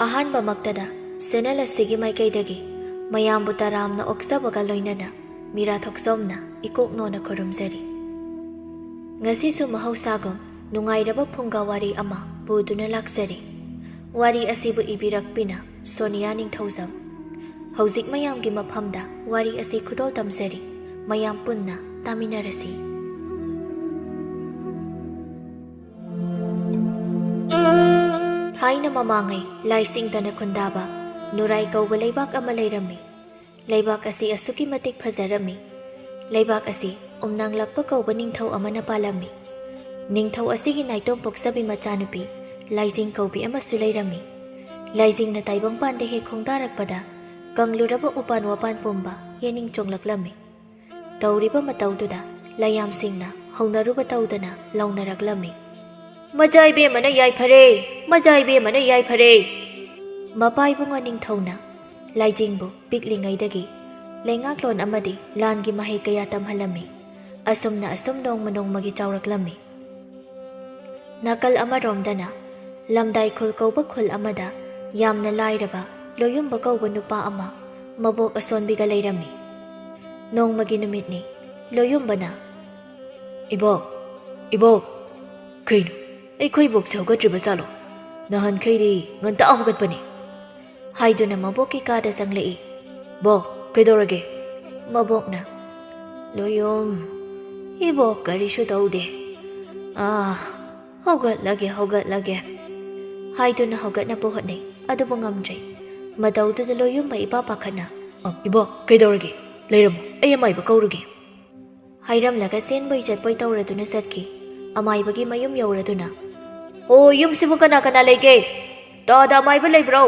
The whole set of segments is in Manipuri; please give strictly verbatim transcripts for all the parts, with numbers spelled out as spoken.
ꯑꯍꯥꯟꯕꯃꯛꯇꯗ ꯆꯦꯅꯦꯜ ꯑꯁꯤꯒꯤ ꯃꯥꯏꯀꯩꯗꯒꯤ ꯃꯌꯥꯝꯕꯨ ꯇꯔꯥꯝꯅ ꯑꯣꯛꯆꯕꯒ ꯂꯣꯏꯅꯅ ꯃꯤꯔꯥ ꯊꯣꯛꯆꯣꯝꯅ ꯏꯀꯣꯛ ꯅꯣꯟꯅ ꯈꯨꯔꯨꯝꯖꯔꯤ꯫ ꯉꯁꯤꯁꯨ ꯃꯍꯧꯁꯥꯒꯨꯝ ꯅꯨꯡꯉꯥꯏꯔꯕ ꯐꯨꯡꯒꯥ ꯋꯥꯔꯤ ꯑꯃ ꯄꯨꯗꯨꯅ ꯂꯥꯛꯆꯔꯤ꯫ ꯋꯥꯔꯤ ꯑꯁꯤꯕꯨ ꯏꯕꯤꯔꯛꯄꯤꯅ ꯁꯣꯅꯤꯌꯥ ꯅꯤꯡꯊꯧꯖꯝ꯫ ꯍꯧꯖꯤꯛ ꯃꯌꯥꯝꯒꯤ ꯃꯐꯝꯗ ꯋꯥꯔꯤ ꯑꯁꯤ ꯈꯨꯗꯣꯜ ꯇꯝꯖꯔꯤ꯫ ꯃꯌꯥꯝ ꯄꯨꯟꯅ ꯇꯥꯃꯤꯟꯅꯔꯁꯤ꯫ ꯊꯥꯏꯅ ꯃꯃꯥꯡꯉꯩ ꯂꯥꯏꯁꯤꯡꯗꯅ ꯈꯨꯟꯗꯥꯕ ꯅꯨꯔꯥꯏ ꯀꯧꯕ ꯂꯩꯕꯥꯛ ꯑꯃ ꯂꯩꯔꯝꯃꯤ꯫ ꯂꯩꯕꯥꯛ ꯑꯁꯤ ꯑꯁꯨꯛꯀꯤ ꯃꯇꯤꯛ ꯐꯖꯔꯝꯃꯤ꯫ ꯂꯩꯕꯥꯛ ꯑꯁꯤ ꯎꯝꯅꯥꯡꯂꯛꯄ ꯀꯧꯕ ꯅꯤꯡꯊꯧ ꯑꯃꯅ ꯄꯥꯜꯂꯝꯃꯤ꯫ ꯅꯤꯡꯊꯧ ꯑꯁꯤꯒꯤ ꯅꯥꯏꯇꯣꯝ ꯄꯣꯛꯆꯕꯤ ꯃꯆꯥꯅꯨꯄꯤ ꯂꯥꯏꯖꯤꯡ ꯀꯧꯕꯤ ꯑꯃꯁꯨ ꯂꯩꯔꯝꯃꯤ꯫ ꯂꯥꯏꯖꯤꯡꯅ ꯇꯥꯏꯕꯪꯄꯥꯟꯗ ꯍꯦꯛ ꯈꯣꯡꯗꯥꯔꯛꯄꯗ ꯀꯪꯂꯨꯔꯕ ꯎꯄꯥꯟ ꯋꯥꯄꯥꯟ ꯄꯨꯝꯕ ꯌꯦꯅꯤꯡ ꯆꯣꯡꯂꯛꯂꯝꯃꯤ꯫ ꯇꯧꯔꯤꯕ ꯃꯇꯧꯗꯨꯗ ꯂꯥꯏꯌꯥꯝꯁꯤꯡꯅ ꯍꯧꯅꯔꯨꯕ ꯇꯧꯗꯅ ꯂꯥꯎꯅꯔꯛꯂꯝꯃꯤ꯫ "ꯃꯆꯥ ꯏꯕꯦꯝꯃꯅ ꯌꯥꯏꯐꯔꯦ! ꯃꯆꯥ ꯏꯕꯦꯝꯃꯅ ꯌꯥꯏꯐꯔꯦ!" ꯃꯄꯥ ꯏꯕꯨꯡꯉꯣ ꯅꯤꯡꯊꯧꯅ ꯂꯥꯏꯖꯤꯡꯕꯨ ꯄꯤꯛꯂꯤꯉꯩꯗꯒꯤ ꯂꯩꯉꯥꯛꯂꯣꯟ ꯑꯃꯗꯤ ꯂꯥꯟꯒꯤ ꯃꯍꯩ ꯀꯌꯥ ꯇꯝꯍꯜꯂꯝꯃꯤ꯫ ꯑꯁꯨꯝꯅ ꯑꯁꯨꯝ ꯅꯣꯡꯃ ꯅꯣꯡꯃꯒꯤ ꯆꯥꯎꯔꯛꯂꯝꯃꯤ꯫ ꯅꯥꯀꯜ ꯑꯃꯔꯣꯝꯗꯅ ꯂꯝꯗꯥꯏ ꯈꯨꯜ ꯀꯧꯕ ꯈꯨꯜ ꯑꯃꯗ ꯌꯥꯝꯅ ꯂꯥꯏꯔꯕ ꯂꯣꯌꯨꯝꯕ ꯀꯧꯕ ꯅꯨꯄꯥ ꯑꯃ ꯃꯕꯣꯛ ꯑꯁꯣꯟꯕꯤꯒ ꯂꯩꯔꯝꯃꯤ꯫ ꯅꯣꯡꯃꯒꯤ ꯅꯨꯃꯤꯠꯅꯤ꯫ ꯂꯣꯌꯨꯝꯕꯅ, "ꯏꯕꯣꯛ, ꯏꯕꯣꯛ, ꯀꯩꯅꯣ, ꯑꯩꯈꯣꯏ ꯏꯕꯣꯛꯁꯦ ꯍꯧꯒꯠꯇ꯭ꯔꯤꯕ ꯖꯥꯠꯂꯣ? ꯅꯍꯥꯟꯈꯩꯗꯤ ꯉꯟꯇꯥ ꯍꯧꯒꯠꯄꯅꯤ" ꯍꯥꯏꯗꯨꯅ ꯃꯕꯣꯛꯀꯤ ꯀꯥꯗ ꯆꯪꯂꯛꯏ꯫ "ꯕꯣꯛ, ꯀꯩꯗꯧꯔꯒꯦ?" ꯃꯕꯣꯛꯅ, "ꯂꯣꯌꯨꯝ, ꯏꯕꯣꯛ ꯀꯔꯤꯁꯨ ꯇꯧꯗꯦ꯫ ꯑꯥ, ꯍꯧꯒꯠꯂꯒꯦ, ꯍꯧꯒꯠꯂꯒꯦ" ꯍꯥꯏꯗꯨꯅ ꯍꯧꯒꯠꯅꯕ ꯍꯣꯠꯅꯩ, ꯑꯗꯨꯕꯨ ꯉꯝꯗ꯭ꯔꯦ꯫ ꯃꯇꯧꯗꯨꯗ ꯂꯣꯌꯨꯝꯕ ꯏꯄꯥ ꯄꯥꯈꯠꯅ, "ꯑ, ꯏꯕꯣꯛ, ꯀꯩꯗꯧꯔꯒꯦ? ꯂꯩꯔꯝꯃꯣ, ꯑꯩ ꯑꯃꯥꯏꯕ ꯀꯧꯔꯨꯒꯦ" ꯍꯥꯏꯔꯝꯂꯒ ꯆꯦꯟꯕꯣꯏ ꯆꯠꯄꯣꯏ ꯇꯧꯔꯗꯨꯅ ꯆꯠꯈꯤ꯫ ꯑꯃꯥꯏꯕꯒꯤ ꯃꯌꯨꯝ ꯌꯧꯔꯗꯨꯅ, "ꯑꯣ, ꯌꯨꯝꯁꯤꯕꯨ ꯀꯅꯥ ꯀꯅꯥ ꯂꯩꯒꯦ? ꯇꯥꯗ ꯑꯃꯥꯏꯕ ꯂꯩꯕ꯭ꯔꯣ?"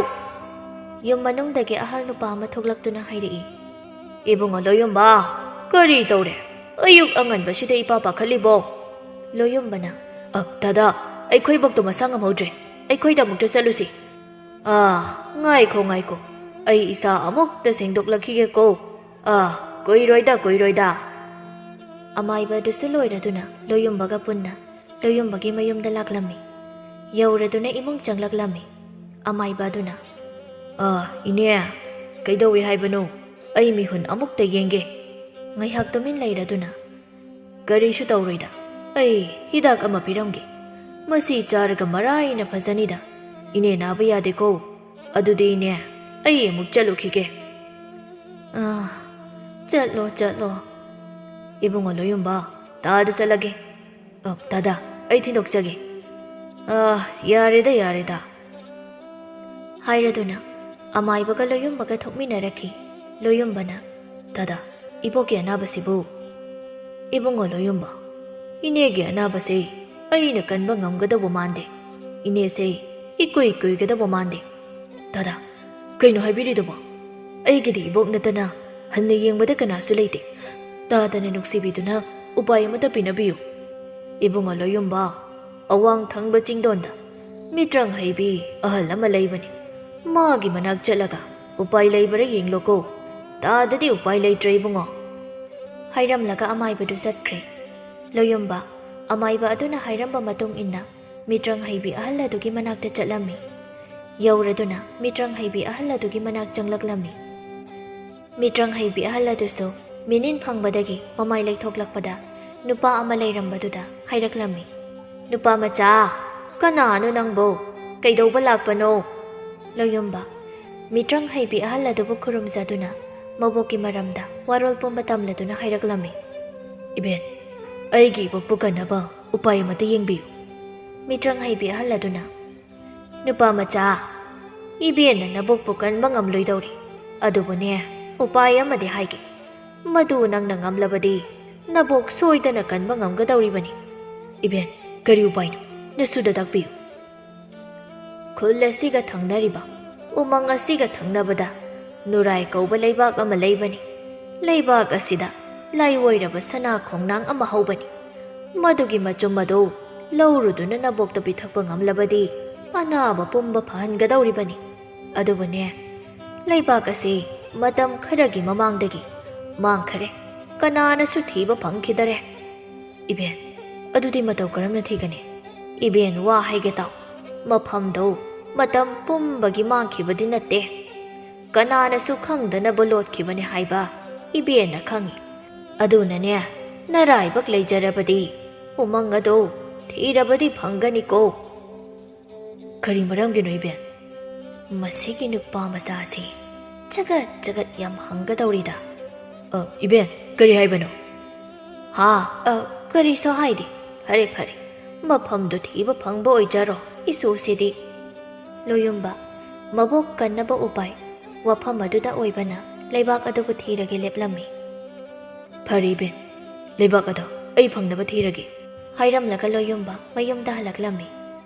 ꯌꯨꯝ ꯃꯅꯨꯡꯗꯒꯤ ꯑꯍꯜ ꯅꯨꯄꯥ ꯑꯃ ꯊꯣꯛꯂꯛꯇꯨꯅ ꯍꯥꯏꯔꯛꯏ꯫ "ꯏꯕꯨꯡꯉꯣ ꯂꯣꯌꯨꯝꯕ, ꯀꯔꯤ ꯇꯧꯔꯦ? ꯑꯌꯨꯛ ꯑꯉꯟꯕꯁꯤꯗ ꯏꯄꯥ ꯄꯥꯈꯠꯂꯤꯕꯣ?" ꯂꯣꯌꯨꯝꯕꯅ, "ꯑ, ꯗꯥꯗꯥ, ꯑꯩꯈꯣꯏ ꯏꯕꯣꯛꯇꯣ ꯃꯁꯥ ꯉꯝꯍꯧꯗ꯭ꯔꯦ꯫ ꯑꯩꯈꯣꯏꯗ ꯑꯃꯨꯛꯇ ꯆꯠꯂꯨꯁꯤ꯫" "ꯑꯥ, ꯉꯥꯏꯈꯣ, ꯉꯥꯏꯈꯣ꯫ ꯑꯩ ꯏꯁꯥ ꯑꯃꯨꯛꯇ ꯁꯦꯡꯗꯣꯛꯂꯛꯈꯤꯒꯦꯀꯣ꯫ ꯑꯥ, ꯀꯨꯏꯔꯣꯏꯗ, ꯀꯨꯏꯔꯣꯏꯗ꯫" ꯑꯃꯥꯏꯕ ꯑꯗꯨꯁꯨ ꯂꯣꯏꯔꯗꯨꯅ ꯂꯣꯌꯨꯝꯕꯒ ꯄꯨꯟꯅ ꯂꯣꯌꯨꯝꯕꯒꯤ ꯃꯌꯨꯝꯗ ꯂꯥꯛꯂꯝꯃꯤ꯫ ꯌꯧꯔꯗꯨꯅ ꯏꯃꯨꯡ ꯆꯪꯂꯛꯂꯝꯃꯤ꯫ ꯑꯃꯥꯏꯕ ꯑꯗꯨꯅ, "ꯑꯥ, ꯏꯅꯦ, ꯀꯩꯗꯧꯏ ꯍꯥꯏꯕꯅꯣ? ꯑꯩ ꯃꯤꯍꯨꯟ ꯑꯃꯨꯛꯇ ꯌꯦꯡꯒꯦ꯫" ꯉꯥꯏꯍꯥꯛ ꯇꯨꯃꯤꯟ ꯂꯩꯔꯗꯨꯅ, "ꯀꯔꯤꯁꯨ ꯇꯧꯔꯣꯏꯗ꯫ ꯑꯩ ꯍꯤꯗꯥꯛ ꯑꯃ ꯄꯤꯔꯝꯒꯦ꯫ ꯃꯁꯤ ꯆꯥꯔꯒ ꯃꯔꯥꯏꯅ ꯐꯖꯅꯤꯗ꯫ ꯏꯅꯦ ꯅꯥꯕ ꯌꯥꯗꯦꯀꯣ꯫ ꯑꯗꯨꯗꯤ ꯏꯅꯦ, ꯑꯩ ꯑꯃꯨꯛ ꯆꯠꯂꯨꯈꯤꯒꯦ꯫" "ꯑꯥ, ꯆꯠꯂꯣ, ꯆꯠꯂꯣ꯫" "ꯏꯕꯨꯡꯉꯣ ꯂꯣꯌꯨꯝꯕ, ꯇꯥꯗ ꯆꯠꯂꯒꯦ꯫" "ꯑ, ꯇꯥꯗ, ꯑꯩ ꯊꯤꯟꯗꯣꯛꯆꯒꯦ꯫" "ꯑ, ꯌꯥꯔꯦꯗ, ꯌꯥꯔꯦꯗ꯫" ꯍꯥꯏꯔꯗꯨꯅ ꯑꯃꯥꯏꯕꯒ ꯂꯣꯌꯨꯝꯕꯒ ꯊꯣꯛꯃꯤꯟꯅꯔꯛꯈꯤ꯫ ꯂꯣꯌꯨꯝꯕꯅ, "ꯇꯥꯗ, ꯏꯕꯣꯛꯀꯤ ꯑꯅꯥꯕꯁꯤꯕꯨ?" "ꯏꯕꯨꯡꯉꯣ ꯂꯣꯌꯨꯝꯕ, ꯏꯅꯦꯒꯤ ꯑꯅꯥꯕꯁꯦ ꯑꯩꯅ ꯀꯟꯕ ꯉꯝꯒꯗꯧꯕ ꯃꯥꯟꯗꯦ꯫ ꯏꯅꯦꯁꯦ ꯏꯀꯨꯏ ꯀꯨꯏꯒꯗꯧꯕ ꯃꯥꯟꯗꯦ꯫" "ꯇꯥꯗ, ꯀꯩꯅꯣ ꯍꯥꯏꯕꯤꯔꯤꯗꯨꯕꯣ? ꯑꯩꯒꯤꯗꯤ ꯏꯕꯣꯛ ꯅꯠꯇꯅ ꯍꯟꯅ ꯌꯦꯡꯕꯗ ꯀꯅꯥꯁꯨ ꯂꯩꯇꯦ꯫ ꯇꯥꯗꯅ ꯅꯨꯡꯁꯤꯕꯤꯗꯨꯅ ꯎꯄꯥꯏ ꯑꯃꯇ ꯄꯤꯅꯕꯤꯌꯨ꯫" "ꯏꯕꯨꯡꯉꯣ ꯂꯣꯌꯨꯝꯕ, ꯑꯋꯥꯡ ꯊꯪꯕ ꯆꯤꯡꯗꯣꯟꯗ ꯃꯤꯇ꯭ꯔꯪ ꯍꯩꯕꯤ ꯑꯍꯜ ꯑꯃ ꯂꯩꯕꯅꯤ꯫ ꯃꯥꯒꯤ ꯃꯅꯥꯛ ꯆꯠꯂꯒ ꯎꯄꯥꯏ ꯂꯩꯕ꯭ꯔꯥ ꯌꯦꯡꯂꯣꯀꯣ꯫ ꯇꯥꯗꯗꯤ ꯎꯄꯥꯏ ꯂꯩꯇ꯭ꯔꯦ ꯏꯕꯨꯡꯉꯣ꯫" ꯍꯥꯏꯔꯝꯂꯒ ꯑꯃꯥꯏꯕꯗꯨ ꯆꯠꯈ꯭ꯔꯦ꯫ ꯂꯣꯌꯨꯝꯕ ꯑꯃꯥꯏꯕ ꯑꯗꯨꯅ ꯍꯥꯏꯔꯝꯕ ꯃꯇꯨꯡ ꯏꯟꯅ ꯃꯤꯇ꯭ꯔꯪ ꯍꯩꯕꯤ ꯑꯍꯜ ꯑꯗꯨꯒꯤ ꯃꯅꯥꯛꯇ ꯆꯠꯂꯝꯃꯤ꯫ ꯌꯧꯔꯗꯨꯅ ꯃꯤꯇ꯭ꯔꯪ ꯍꯩꯕꯤ ꯑꯍꯜ ꯑꯗꯨꯒꯤ ꯃꯅꯥꯛ ꯆꯪꯂꯛꯂꯝꯃꯤ꯫ ꯃꯤꯇ꯭ꯔꯪ ꯍꯩꯕꯤ ꯑꯍꯜ ꯑꯗꯨꯁꯨ ꯃꯤꯅꯤꯟ ꯐꯪꯕꯗꯒꯤ ꯃꯃꯥꯏ ꯂꯩꯊꯣꯛꯂꯛꯄꯗ ꯅꯨꯄꯥ ꯑꯃ ꯂꯩꯔꯝꯕꯗꯨꯗ ꯍꯥꯏꯔꯛꯂꯝꯃꯤ, "ꯅꯨꯄꯥ ꯃꯆꯥ, ꯀꯅꯥꯅꯣ ꯅꯪꯕꯨ? ꯀꯩꯗꯧꯕ ꯂꯥꯛꯄꯅꯣ?" ꯂꯣꯌꯨꯝꯕ ꯃꯤꯇ꯭ꯔꯪ ꯍꯩꯕꯤ ꯑꯍꯜ ꯑꯗꯨꯕꯨ ꯈꯨꯔꯨꯝꯖꯗꯨꯅ ꯃꯕꯣꯛꯀꯤ ꯃꯔꯝꯗ ꯋꯥꯔꯣꯜ ꯄꯨꯝꯕ ꯇꯝꯂꯗꯨꯅ ꯍꯥꯏꯔꯛꯂꯝꯃꯤ, "ꯏꯕꯦꯟ, ꯑꯩꯒꯤ ꯏꯕꯣꯛꯄꯨ ꯀꯟꯅꯕ ꯎꯄꯥꯏ ꯑꯃꯇ ꯌꯦꯡꯕꯤꯌꯨ꯫" ꯃꯤꯇ꯭ꯔꯪ ꯍꯩꯕꯤ ꯑꯍꯜ ꯑꯗꯨꯅ, "ꯅꯨꯄꯥ ꯃꯆꯥ, ꯏꯕꯦꯟꯅ ꯅꯕꯣꯛꯄꯨ ꯀꯟꯕ ꯉꯝꯂꯣꯏꯗꯧꯔꯤ꯫ ꯑꯗꯨꯕꯨꯅꯦ, ꯎꯄꯥꯏ ꯑꯃꯗꯤ ꯍꯥꯏꯒꯦ꯫ ꯃꯗꯨ ꯅꯪꯅ ꯉꯝꯂꯕꯗꯤ ꯅꯕꯣꯛ ꯁꯣꯏꯗꯅ ꯀꯟꯕ ꯉꯝꯒꯗꯧꯔꯤꯕꯅꯤ꯫" "ꯏꯕꯦꯟ, ꯀꯔꯤ ꯎꯄꯥꯏꯅꯣ? ꯅꯁꯨꯗ ꯇꯥꯛꯄꯤꯌꯨ꯫" "ꯈꯨꯜ ꯑꯁꯤꯒ ꯊꯪꯅꯔꯤꯕ ꯎꯃꯪ ꯑꯁꯤꯒ ꯊꯪꯅꯕꯗ ꯅꯨꯔꯥꯏ ꯀꯧꯕ ꯂꯩꯕꯥꯛ ꯑꯃ ꯂꯩꯕꯅꯤ꯫ ꯂꯩꯕꯥꯛ ꯑꯁꯤꯗ ꯂꯥꯏꯑꯣꯏꯔꯕ ꯁꯅꯥ ꯈꯣꯡꯅꯥꯡ ꯑꯃ ꯍꯧꯕꯅꯤ꯫ ꯃꯗꯨꯒꯤ ꯃꯆꯨꯝ ꯑꯗꯨ ꯂꯧꯔꯨꯗꯨꯅ ꯅꯕꯣꯛꯇ ꯄꯤꯊꯛꯄ ꯉꯝꯂꯕꯗꯤ ꯑꯅꯥꯕ ꯄꯨꯝꯕ ꯐꯍꯟꯒꯗꯧꯔꯤꯕꯅꯤ꯫ ꯑꯗꯨꯕꯨꯅꯦ, ꯂꯩꯕꯥꯛ ꯑꯁꯤ ꯃꯇꯝ ꯈꯔꯒꯤ ꯃꯃꯥꯡꯗꯒꯤ ꯃꯥꯡꯈꯔꯦ꯫ ꯀꯅꯥꯅꯁꯨ ꯊꯤꯕ ꯐꯪꯈꯤꯗꯔꯦ꯫" "ꯏꯕꯦꯟ, ꯑꯗꯨꯗꯤ ꯃꯇꯧ ꯀꯔꯝꯅ ꯊꯤꯒꯅꯤ?" "ꯏꯕꯦꯟ, ꯋꯥ ꯍꯥꯏꯒꯦ ꯇꯥꯎ꯫ ꯃꯐꯝꯗꯣ ꯃꯇꯝ ꯄꯨꯝꯕꯒꯤ ꯃꯥꯡꯈꯤꯕꯗꯤ ꯅꯠꯇꯦ꯫ ꯀꯅꯥꯅꯁꯨ ꯈꯪꯗꯅꯕ ꯂꯣꯠꯈꯤꯕꯅꯤ ꯍꯥꯏꯕ ꯏꯕꯦꯟꯅ ꯈꯪꯏ꯫ ꯑꯗꯨꯅꯅꯦ, ꯅꯔꯥꯏꯕꯛ ꯂꯩꯖꯔꯕꯗꯤ ꯎꯃꯪ ꯑꯗꯣ ꯊꯤꯔꯕꯗꯤ ꯐꯪꯒꯅꯤꯀꯣ꯫ ꯀꯔꯤ ꯃꯔꯝꯒꯤꯅꯣ ꯏꯕꯦꯟ? ꯃꯁꯤꯒꯤ ꯅꯨꯄꯥ ꯃꯆꯥꯁꯤ ꯆꯒꯠ ꯆꯒꯠ ꯌꯥꯝ ꯍꯪꯒꯗꯧꯔꯤꯗ꯫ ꯑ, ꯏꯕꯦꯟ, ꯀꯔꯤ ꯍꯥꯏꯕꯅꯣ? ꯍꯥ? ꯑ, ꯀꯔꯤꯁꯨ ꯍꯥꯏꯗꯦ꯫ ꯐꯔꯦ, ꯐꯔꯦ꯫ ꯃꯐꯝꯗꯨ ꯊꯤꯕ ꯐꯪꯕ ꯑꯣꯏꯖꯔꯣ, ꯏꯁꯨꯁꯤꯗꯤ꯫ ꯂꯣꯌꯨꯝꯕ, ꯃꯕꯣꯛ ꯀꯟꯅꯕ ꯎꯄꯥꯏ, ꯋꯥꯐꯝ ꯑꯗꯨꯗ ꯑꯣꯏꯕꯅ ꯂꯩꯕꯥꯛ ꯑꯗꯨꯕꯨ ꯊꯤꯔꯒꯦ ꯂꯦꯞꯂꯝꯃꯤ꯫ ꯐꯔꯦ ꯏꯕꯦꯟ, ꯂꯩꯕꯥꯛ ꯑꯗꯣ ꯑꯩ ꯐꯪꯅꯕ ꯊꯤꯔꯒꯦ꯫ ꯍꯥꯏꯔꯝꯂꯒ ꯂꯣꯌꯨꯝꯕ ꯃꯌꯨꯝꯗ ꯍꯜꯂꯛꯂꯝꯃꯤ꯫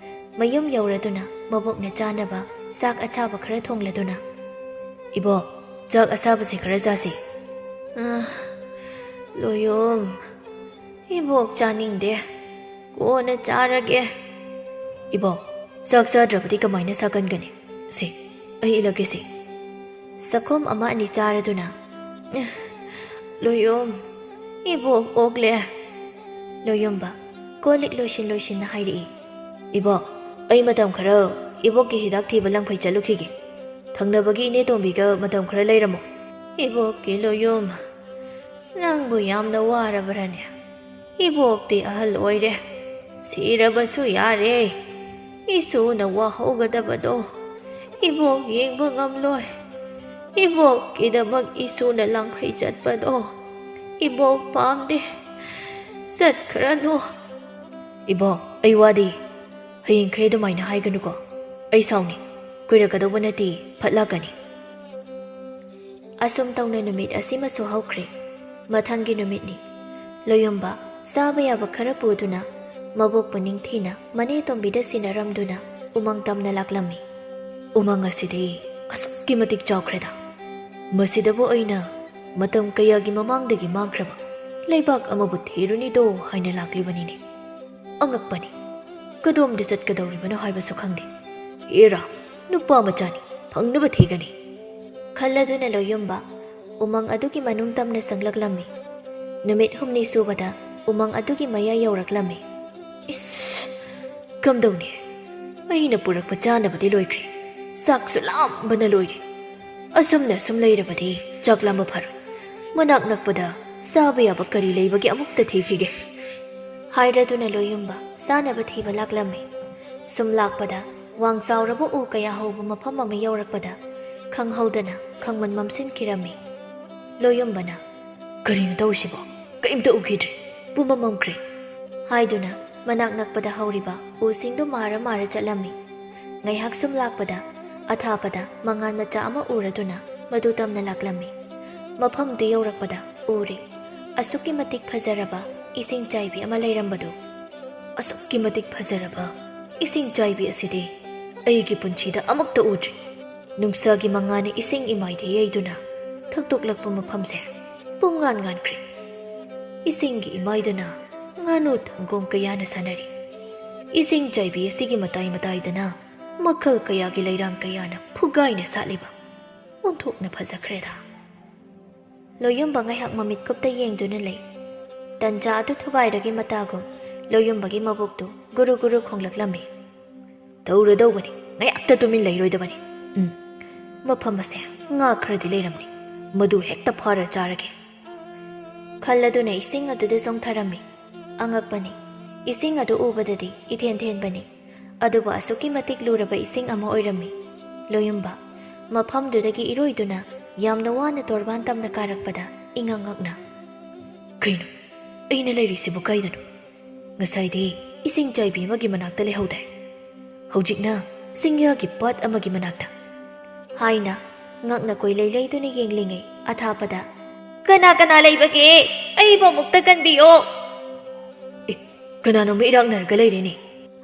ꯃꯌꯨꯝ ꯌꯧꯔꯗꯨꯅ ꯃꯕꯣꯛꯅ ꯆꯥꯅꯕ ꯆꯥꯛ ꯑꯁꯥꯕ ꯈꯔ ꯊꯣꯡꯂꯗꯨꯅ, "ꯏꯕꯣꯛ, ꯆꯥꯛ ꯑꯁꯥꯕꯁꯦ ꯈꯔ ꯆꯥꯁꯤ꯫" "ꯑ, ꯂꯣꯌꯨꯝ, ꯏꯕꯣꯛ ꯆꯥꯅꯤꯡꯗꯦ꯫ ꯀꯣꯟꯅ ꯆꯥꯔꯒꯦ꯫" "ꯏꯕꯣꯛ, ꯆꯥꯛ ꯆꯥꯗ꯭ꯔꯕꯗꯤ ꯀꯃꯥꯏꯅ ꯁꯥꯀꯟꯒꯅꯤ? ꯁꯤ, ꯑꯩ ꯏꯜꯂꯛꯀꯦ ꯁꯤ꯫" ꯆꯥꯛꯈꯣꯝ ꯑꯃ ꯑꯅꯤ ꯆꯥꯔꯗꯨꯅ, "ꯂꯣꯌꯨꯝ, ꯏꯕꯣꯛ ꯑꯣꯛꯂꯦ꯫" ꯂꯣꯌꯨꯝꯕ ꯀꯣꯜ ꯂꯤꯛ ꯂꯣꯏꯁꯤꯟ ꯂꯣꯏꯁꯤꯟꯅ ꯍꯥꯏꯔꯛꯏ꯫ "ꯏꯕꯣꯛ, ꯑꯩ ꯃꯇꯝ ꯈꯔ ꯏꯕꯣꯛꯀꯤ ꯍꯤꯗꯥꯛ ꯊꯤꯕ ꯂꯪꯐꯩ ꯆꯠꯂꯨꯈꯤꯒꯦ꯫ ꯊꯪꯅꯕꯒꯤ ꯏꯅꯦ ꯇꯣꯝꯕꯤꯒ ꯃꯇꯝ ꯈꯔ ꯂꯩꯔꯝꯃꯣ꯫" "ꯏꯕꯣꯛꯀꯤ ꯂꯣꯌꯨꯝ, ꯅꯪꯕꯨ ꯌꯥꯝꯅ ꯋꯥꯔꯕ꯭ꯔꯅꯦ? ꯏꯕꯣꯛꯇꯤ ꯑꯍꯜ ꯑꯣꯏꯔꯦ, ꯁꯤꯔꯕꯁꯨ ꯌꯥꯔꯦ꯫ ꯏꯁꯨꯅ ꯋꯥꯍꯧꯒꯗꯕꯗꯣ ꯏꯕꯣꯛ ꯌꯦꯡꯕ ꯉꯝꯂꯣꯏ꯫ ꯏꯕꯣꯛꯀꯤꯗꯃꯛ ꯏꯁꯨꯅ ꯂꯪꯐꯩ ꯆꯠꯄꯗꯣ ꯏꯕꯣꯛ ꯄꯥꯝꯗꯦ꯫ ꯆꯠꯈ꯭ꯔꯅꯨ꯫" "ꯏꯕꯣꯛ, ꯑꯩ ꯋꯥꯗꯤ꯫ ꯍꯌꯦꯡꯈꯩ ꯑꯗꯨꯃꯥꯏꯅ ꯍꯥꯏꯒꯅꯨꯀꯣ꯫ ꯑꯩ ꯁꯥꯎꯅꯤ꯫ ꯀꯨꯏꯔꯛꯀꯗꯧꯕ ꯅꯠꯇꯦ, ꯐꯠ ꯂꯥꯛꯀꯅꯤ꯫" ꯑꯁꯨꯝ ꯇꯧꯅ ꯅꯨꯃꯤꯠ ꯑꯁꯤꯃꯁꯨ ꯍꯧꯈ꯭ꯔꯦ꯫ ꯃꯊꯪꯒꯤ ꯅꯨꯃꯤꯠꯅꯤ꯫ ꯂꯣꯌꯨꯝꯕ ꯆꯥꯕ ꯌꯥꯕ ꯈꯔ ꯄꯨꯗꯨꯅ ꯃꯕꯣꯛꯄꯨ ꯅꯤꯡꯊꯤꯅ ꯃꯅꯦ ꯇꯣꯝꯕꯤꯗ ꯁꯤꯟꯅꯔꯝꯗꯨꯅ ꯎꯃꯪ ꯇꯝꯅ ꯂꯥꯛꯂꯝꯃꯤ꯫ "ꯎꯃꯪ ꯑꯁꯤꯗꯤ ꯑꯁꯨꯛꯀꯤ ꯃꯇꯤꯛ ꯆꯥꯎꯈ꯭ꯔꯦꯗ꯫ ꯃꯁꯤꯗꯕꯨ ꯑꯩꯅ ꯃꯇꯝ ꯀꯌꯥꯒꯤ ꯃꯃꯥꯡꯗꯒꯤ ꯃꯥꯡꯈ꯭ꯔꯕ ꯂꯩꯕꯥꯛ ꯑꯃꯕꯨ ꯊꯤꯔꯨꯅꯤꯗꯣ ꯍꯥꯏꯅ ꯂꯥꯛꯂꯤꯕꯅꯤꯅꯦ꯫ ꯑꯉꯛꯄꯅꯤ꯫ ꯀꯗꯣꯝꯗ ꯆꯠꯀꯗꯧꯔꯤꯕꯅꯣ ꯍꯥꯏꯕꯁꯨ ꯈꯪꯗꯦ꯫ ꯍꯦꯔꯥ, ꯅꯨꯄꯥ ꯃꯆꯥꯅꯤ, ꯐꯪꯅꯕ ꯊꯤꯒꯅꯤ꯫" ꯈꯜꯂꯗꯨꯅ ꯂꯣꯌꯨꯝꯕ ꯎꯃꯪ ꯑꯗꯨꯒꯤ ꯃꯅꯨꯡ ꯇꯝꯅ ꯆꯪꯂꯛꯂꯝꯃꯤ꯫ ꯅꯨꯃꯤꯠ ꯍꯨꯝꯅꯤ ꯁꯨꯕꯗ ꯎꯃꯪ ꯑꯗꯨꯒꯤ ꯃꯌꯥꯏ ꯌꯧꯔꯛꯂꯝꯃꯤ꯫ "ꯏꯁ, ꯀꯝꯗꯧꯅꯤ? ꯑꯩꯅ ꯄꯨꯔꯛꯄ ꯆꯥꯅꯕꯗꯤ ꯂꯣꯏꯈ꯭ꯔꯦ꯫ ꯆꯥꯛꯁꯨ ꯂꯥꯝꯕꯅ ꯂꯣꯏꯔꯦ꯫ ꯑꯁꯨꯝꯅ ꯁꯨꯝ ꯂꯩꯔꯕꯗꯤ ꯆꯥꯛ ꯂꯥꯝꯕ ꯐꯔꯣꯏ꯫ ꯃꯅꯥꯛ ꯅꯛꯄꯗ ꯆꯥꯕ ꯌꯥꯕ ꯀꯔꯤ ꯂꯩꯕꯒꯦ ꯑꯃꯨꯛꯇ ꯊꯤꯈꯤꯒꯦ꯫" ꯍꯥꯏꯔꯗꯨꯅ ꯂꯣꯌꯨꯝꯕ ꯆꯥꯅꯕ ꯊꯤꯕ ꯂꯥꯛꯂꯝꯃꯤ꯫ ꯁꯨꯝ ꯂꯥꯛꯄꯗ ꯋꯥꯡ ꯆꯥꯎꯔꯕ ꯎ ꯀꯌꯥ ꯍꯧꯕ ꯃꯐꯝ ꯑꯃ ꯌꯧꯔꯛꯄꯗ ꯈꯪꯍꯧꯗꯅ ꯈꯪꯃꯟ ꯃꯝꯁꯤꯟꯈꯤꯔꯝꯃꯤ꯫ ꯂꯣꯌꯨꯝꯕꯅ, "ꯀꯔꯤꯅꯣ ꯇꯧꯔꯤꯁꯤꯕꯣ? ꯀꯔꯤꯝꯇ ꯎꯈꯤꯗ꯭ꯔꯦ꯫ ꯄꯨꯝꯃꯝ ꯃꯝꯈ꯭ꯔꯦ꯫" ꯍꯥꯏꯗꯨꯅ ꯃꯅꯥꯛ ꯅꯛꯄꯗ ꯍꯧꯔꯤꯕ ꯎꯁꯤꯡꯗꯨ ꯃꯥꯔ ꯃꯥꯔ ꯆꯠꯂꯝꯃꯤ꯫ ꯉꯥꯏꯍꯥꯛ ꯁꯨꯝ ꯂꯥꯛꯄꯗ ꯑꯊꯥꯞꯄꯗ ꯃꯉꯥꯜ ꯃꯆꯥ ꯑꯃ ꯎꯔꯗꯨꯅ ꯃꯗꯨ ꯇꯝꯅ ꯂꯥꯛꯂꯝꯃꯤ꯫ ꯃꯐꯝꯗꯨ ꯌꯧꯔꯛꯄꯗ ꯎꯔꯦ, ꯑꯁꯨꯛꯀꯤ ꯃꯇꯤꯛ ꯐꯖꯔꯕ ꯏꯁꯤꯡ ꯆꯥꯏꯕꯤ ꯑꯃ ꯂꯩꯔꯝꯕꯗꯨ꯫ "ꯑꯁꯨꯛꯀꯤ ꯃꯇꯤꯛ ꯐꯖꯔꯕ ꯏꯁꯤꯡ ꯆꯥꯏꯕꯤ ꯑꯁꯤꯗꯤ ꯑꯩꯒꯤ ꯄꯨꯟꯁꯤꯗ ꯑꯃꯨꯛꯇ ꯎꯗ꯭ꯔꯤ꯫ ꯅꯨꯡꯁꯥꯒꯤ ꯃꯉꯥꯜꯅ ꯏꯁꯤꯡ ꯏꯃꯥꯏꯗ ꯌꯩꯗꯨꯅ ꯊꯛꯇꯣꯛꯂꯛꯄ ꯃꯐꯝꯁꯦ ꯄꯨꯡꯉꯥꯟ ꯉꯥꯟꯈ꯭ꯔꯦ꯫ ꯏꯁꯤꯡꯒꯤ ꯏꯃꯥꯏꯗꯅ ꯉꯥꯅꯨ ꯊꯪꯒꯣꯡ ꯀꯌꯥꯅ ꯁꯥꯟꯅꯔꯤ꯫ ꯏꯁꯤꯡ ꯆꯥꯏꯕꯤ ꯑꯁꯤꯒꯤ ꯃꯇꯥꯏ ꯃꯇꯥꯏꯗꯅ ꯃꯈꯜ ꯀꯌꯥꯒꯤ ꯂꯩꯔꯥꯡ ꯀꯌꯥꯅ ꯐꯨꯒꯥꯏꯅ ꯁꯥꯠꯂꯤꯕ꯫ ꯑꯣꯟꯊꯣꯛꯅ ꯐꯖꯈ꯭ꯔꯦꯗ꯫" ꯂꯣꯌꯨꯝꯕ ꯉꯥꯏꯍꯥꯛ ꯃꯃꯤꯠ ꯀꯨꯞꯇ ꯌꯦꯡꯗꯨꯅ ꯂꯩ꯫ ꯇꯟꯖꯥ ꯑꯗꯨ ꯊꯨꯒꯥꯏꯔꯒꯦ ꯃꯇꯥꯒꯨꯝ ꯂꯣꯌꯨꯝꯕꯒꯤ ꯃꯕꯨꯛꯇꯨ ꯒꯨꯔꯨ ꯒꯨꯔꯨ ꯈꯣꯡꯂꯛꯂꯝꯃꯤ꯫ "ꯇꯧꯔꯗꯧꯕꯅꯤ, ꯉꯥꯏꯍꯥꯛꯇ ꯇꯨꯃꯤꯟ ꯂꯩꯔꯣꯏꯗꯕꯅꯤ꯫ ꯎꯝ, ꯃꯐꯝ ꯑꯁꯦ ꯉꯥ ꯈꯔꯗꯤ ꯂꯩꯔꯝꯅꯤ, ꯃꯗꯨ ꯍꯦꯛꯇ ꯐꯥꯔ ꯆꯥꯔꯒꯦ꯫" ꯈꯜꯂꯗꯨꯅ ꯏꯁꯤꯡ ꯑꯗꯨꯗ ꯆꯣꯡꯊꯔꯝꯃꯤ꯫ ꯑꯉꯛꯄꯅꯤ, ꯏꯁꯤꯡ ꯑꯗꯨ ꯎꯕꯗꯗꯤ ꯏꯊꯦꯟ ꯊꯦꯟꯕꯅꯤ, ꯑꯗꯨꯕꯨ ꯑꯁꯨꯛꯀꯤ ꯃꯇꯤꯛ ꯂꯨꯔꯕ ꯏꯁꯤꯡ ꯑꯃ ꯑꯣꯏꯔꯝꯃꯤ꯫ ꯂꯣꯌꯨꯝꯕ ꯃꯐꯝꯗꯨꯗꯒꯤ ꯏꯔꯣꯏꯗꯨꯅ ꯌꯥꯝꯅ ꯋꯥꯅ ꯇꯣꯔꯕꯥꯟ ꯇꯝꯅ ꯀꯥꯔꯛꯄꯗ ꯏꯉꯛ ꯉꯛꯅ, "ꯀꯩꯅꯣ? ꯑꯩꯅ ꯂꯩꯔꯤꯁꯤꯕꯨ ꯀꯥꯏꯗꯅꯣ? ꯉꯁꯥꯏꯗꯤ ꯏꯁꯤꯡ ꯆꯥꯏꯕꯤ ꯑꯃꯒꯤ ꯃꯅꯥꯛꯇ ꯂꯩꯍꯧꯗꯥꯏ? ꯍꯧꯖꯤꯛꯅ ꯆꯤꯡꯌꯥꯒꯤ ꯄꯥꯠ ꯑꯃꯒꯤ ꯃꯅꯥꯛꯇ?" ꯍꯥꯏꯅ ꯉꯛꯅ ꯀꯣꯏꯂꯩ ꯂꯩꯗꯨꯅ ꯌꯦꯡꯂꯤꯉꯩ ꯑꯊꯥꯞꯄꯗ, "ꯀꯅꯥ ꯀꯅꯥ ꯂꯩꯕꯒꯦ? ꯑꯩꯕꯨ ꯑꯃꯨꯛꯇ ꯀꯟꯕꯤꯌꯣ!" "ꯑꯦ, ꯀꯅꯥꯅꯣꯝꯃ ꯏꯔꯥꯛꯅꯔꯒ ꯂꯩꯔꯦꯅꯦ!"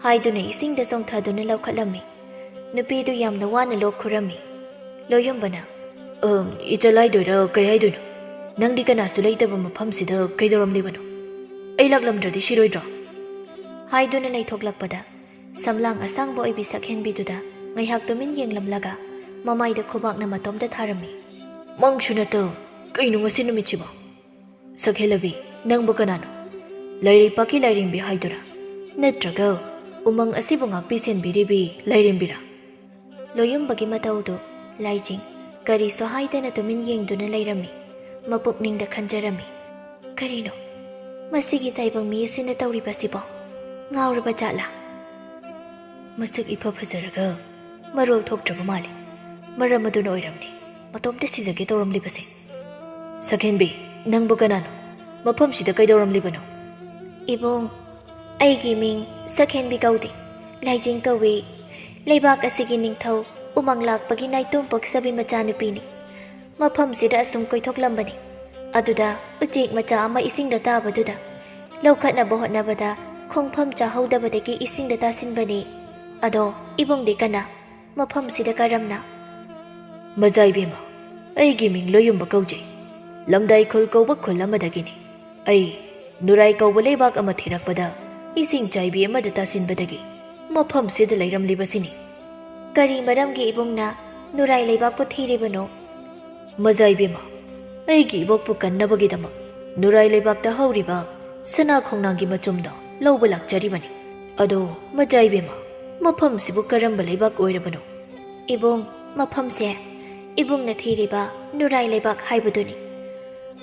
ꯍꯥꯏꯗꯨꯅ ꯏꯁꯤꯡꯗ ꯆꯣꯡꯊꯗꯨꯅ ꯂꯧꯈꯠꯂꯝꯃꯤ꯫ ꯅꯨꯄꯤꯗꯨ ꯌꯥꯝꯅ ꯋꯥꯅ ꯂꯣꯛ ꯈꯨꯔꯝꯃꯤ꯫ ꯂꯣꯌꯨꯝꯕꯅ, "ꯑ, ꯏꯆꯜ ꯍꯥꯏꯗꯣꯏꯔꯥ ꯀꯩ ꯍꯥꯏꯗꯣꯏꯅꯣ? ꯅꯪꯗꯤ ꯀꯅꯥꯁꯨ ꯂꯩꯇꯕ ꯃꯐꯝꯁꯤꯗ ꯀꯩꯗꯧꯔꯝꯂꯤꯕꯅꯣ? ꯑꯩ ꯂꯥꯛꯂꯝꯗ꯭ꯔꯗꯤ ꯁꯤꯔꯣꯏꯗ꯭ꯔꯣ?" ꯍꯥꯏꯗꯨꯅ ꯂꯩꯊꯣꯛꯂꯛꯄꯗ ꯁꯝꯂꯥꯡ ꯑꯁꯥꯡꯕ ꯑꯣꯏꯕꯤ ꯁꯛꯍꯦꯟꯕꯤꯗꯨꯗ ꯉꯥꯏꯍꯥꯛ ꯇꯨꯃꯤꯟ ꯌꯦꯡꯂꯝꯂꯒ ꯃꯃꯥꯏꯗ ꯈꯨꯕꯥꯛꯅ ꯃꯇꯣꯝꯇ ꯊꯥꯔꯝꯃꯤ꯫ "ꯃꯪꯁꯨ ꯅꯠꯇ, ꯀꯩꯅꯣ ꯉꯁꯤ ꯅꯨꯃꯤꯠꯁꯤꯕꯣ? ꯁꯛꯍꯦꯜꯂꯕꯤ, ꯅꯪꯕꯨ ꯀꯅꯥꯅꯣ? ꯂꯥꯏꯔꯩꯄꯥꯛꯀꯤ ꯂꯥꯏꯔꯦꯝꯕꯤ ꯍꯥꯏꯗꯨꯔꯥ? ꯅꯠꯇ꯭ꯔꯒ ꯎꯃꯪ ꯑꯁꯤꯕꯨ ꯉꯥꯛꯄꯤ ꯁꯦꯟꯕꯤꯔꯤꯕꯤ ꯂꯥꯏꯔꯦꯝꯕꯤꯔꯥ? ꯂꯣꯌꯨꯝꯕꯒꯤ ꯃꯇꯧꯗꯨ ꯂꯥꯏꯖꯤꯡ ꯀꯔꯤꯁꯨ ꯍꯥꯏꯗꯅ ꯇꯨꯃꯤꯟ ꯌꯦꯡꯗꯨꯅ ꯂꯩꯔꯝꯃꯤ꯫ ꯃꯄꯨꯛꯅꯤꯡꯗ ꯈꯟꯖꯔꯝꯃꯤ, "ꯀꯔꯤꯅꯣ ꯃꯁꯤꯒꯤ ꯇꯥꯏꯕꯪ ꯃꯤ ꯑꯁꯤꯅ ꯇꯧꯔꯤꯕꯁꯤꯕꯣ? ꯉꯥꯎꯔꯕ ꯖꯥꯠꯂꯥ?" ꯃꯁꯛ ꯏꯐ ꯐꯖꯔꯒ ꯃꯔꯣꯜ ꯊꯣꯛꯇ꯭ꯔꯕ ꯃꯥꯜꯂꯤ꯫ ꯃꯔꯝ ꯑꯗꯨꯅ ꯑꯣꯏꯔꯝꯅꯤ ꯃꯇꯣꯝꯇ ꯁꯤꯖꯒꯦ ꯇꯧꯔꯝꯂꯤꯕꯁꯦ꯫ "ꯁꯛꯍꯦꯟꯕꯤ, ꯅꯪꯕꯨ ꯀꯅꯥꯅꯣ? ꯃꯐꯝꯁꯤꯗ ꯀꯩꯗꯧꯔꯝꯂꯤꯕꯅꯣ?" "ꯏꯕꯨꯡ, ꯑꯩꯒꯤ ꯃꯤꯡ ꯁꯛꯍꯦꯟꯕꯤ ꯀꯧꯗꯦ, ꯂꯥꯏꯖꯤꯡ ꯀꯧꯏ꯫ ꯂꯩꯕꯥꯛ ꯑꯁꯤꯒꯤ ꯅꯤꯡꯊꯧ ꯎꯃꯪ ꯂꯥꯛꯄꯒꯤ ꯅꯥꯏꯇꯣꯝ ꯄꯣꯛꯆꯕꯤ ꯃꯆꯥꯅꯨꯄꯤꯅꯤ꯫ ꯃꯐꯝꯁꯤꯗ ꯑꯁꯨꯝ ꯀꯣꯏꯊꯣꯛꯂꯝꯕꯅꯤ꯫ ꯑꯗꯨꯗ ꯎꯆꯦꯛ ꯃꯆꯥ ꯑꯃ ꯏꯁꯤꯡꯗ ꯇꯥꯕꯗꯨꯗ ꯂꯧꯈꯠꯅꯕ ꯍꯣꯠꯅꯕꯗ ꯈꯣꯡꯐꯝ ꯆꯥꯍꯧꯗꯕꯗꯒꯤ ꯏꯁꯤꯡꯗ ꯇꯥꯁꯤꯟꯕꯅꯤ꯫ ꯑꯗꯣ ꯏꯕꯨꯡꯗꯤ ꯀꯅꯥ? ꯃꯐꯝꯁꯤꯗ ꯀꯔꯝꯅ?" "ꯃꯖꯥ ꯏꯕꯦꯝꯃ, ꯑꯩꯒꯤ ꯃꯤꯡ ꯂꯣꯌꯨꯝꯕ ꯀꯧꯖꯩ꯫ ꯂꯝꯗꯥꯏ ꯈꯨꯜ ꯀꯧꯕ ꯈꯨꯜ ꯑꯃꯗꯒꯤꯅꯤ꯫ ꯑꯩ ꯅꯨꯔꯥꯏ ꯀꯧꯕ ꯂꯩꯕꯥꯛ ꯑꯃ ꯊꯤꯔꯛꯄꯗ ꯏꯁꯤꯡ ꯆꯥꯏꯕꯤ ꯑꯃꯗ ꯇꯥꯁꯤꯟꯕꯗꯒꯤ ꯃꯐꯝꯁꯤꯗ ꯂꯩꯔꯝꯂꯤꯕꯁꯤꯅꯤ꯫" "ꯀꯔꯤ ꯃꯔꯝꯒꯤ ꯏꯕꯨꯡꯅ ꯅꯨꯔꯥꯏ ꯂꯩꯕꯥꯛꯄꯨ ꯊꯤꯔꯤꯕꯅꯣ?" "ꯃꯖꯥ ꯏꯕꯦꯝꯃ, ꯑꯩꯒꯤ ꯏꯕꯣꯛꯄꯨ ꯀꯟꯅꯕꯒꯤꯗꯃꯛ ꯅꯨꯔꯥꯏ ꯂꯩꯕꯥꯛꯇ ꯍꯧꯔꯤꯕ ꯁꯅꯥ ꯈꯣꯡꯅꯥꯡꯒꯤ ꯃꯆꯨꯝꯗꯣ ꯂꯧꯕ ꯂꯥꯛꯆꯔꯤꯕꯅꯤ꯫ ꯑꯗꯣ ꯃꯖꯥ ꯏꯕꯦꯝꯃ, ꯃꯐꯝꯁꯤꯕꯨ ꯀꯔꯝꯕ ꯂꯩꯕꯥꯛ ꯑꯣꯏꯔꯕꯅꯣ?" "ꯏꯕꯨꯡ, ꯃꯐꯝꯁꯦ ꯏꯕꯨꯡꯅ ꯊꯤꯔꯤꯕ ꯅꯨꯔꯥꯏ ꯂꯩꯕꯥꯛ ꯍꯥꯏꯕꯗꯨꯅꯤ꯫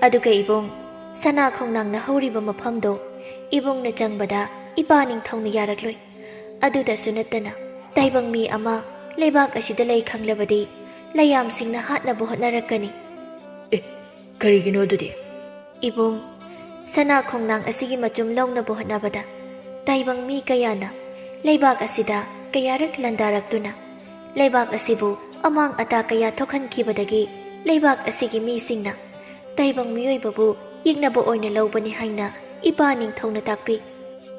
ꯑꯗꯨꯒ ꯏꯕꯨꯡ, ꯁꯅꯥ ꯈꯣꯡꯅꯥꯡꯅ ꯍꯧꯔꯤꯕ ꯃꯐꯝꯗꯣ ꯏꯕꯨꯡꯅ ꯆꯪꯕꯗ ꯏꯄꯥ ꯅꯤꯡꯊꯧꯅ ꯌꯥꯔꯛꯂꯣꯏ꯫ ꯑꯗꯨꯗꯁꯨ ꯅꯠꯇꯅ ꯇꯥꯏꯕꯪ ꯃꯤ ꯑꯃ ꯂꯩꯕꯥꯛ ꯑꯁꯤꯗ ꯂꯩ ꯈꯪꯂꯕꯗꯤ ꯂꯩꯌꯥꯝꯁꯤꯡꯅ ꯍꯥꯠꯅꯕ ꯍꯣꯠꯅꯔꯛꯀꯅꯤ꯫" "ꯑꯦ, ꯀꯔꯤꯒꯤꯅꯣ ꯑꯗꯨꯗꯤ?" "ꯏꯕꯨꯡ, ꯁꯅꯥ ꯈꯣꯡꯅꯥꯡ ꯑꯁꯤꯒꯤ ꯃꯆꯨꯝ ꯂꯧꯅꯕ ꯍꯣꯠꯅꯕꯗ ꯇꯥꯏꯕꯪ ꯃꯤ ꯀꯌꯥꯅ ꯂꯩꯕꯥꯛ ꯑꯁꯤꯗ ꯀꯌꯥꯔꯛ ꯂꯥꯟꯗꯥꯔꯛꯇꯨꯅ ꯂꯩꯕꯥꯛ ꯑꯁꯤꯕꯨ ꯑꯃꯥꯡ ꯑꯇꯥ ꯀꯌꯥ ꯊꯣꯛꯍꯟꯈꯤꯕꯗꯒꯤ ꯂꯩꯕꯥꯛ ꯑꯁꯤꯒꯤ ꯃꯤꯁꯤꯡꯅ ꯇꯥꯏꯕꯪ ꯃꯤꯑꯣꯏꯕꯕꯨ ꯌꯦꯛꯅꯕ ꯑꯣꯏꯅ ꯂꯧꯕꯅꯤ ꯍꯥꯏꯅ ꯏꯄꯥ ꯅꯤꯡꯊꯧꯅ ꯇꯥꯛꯄꯤ꯫"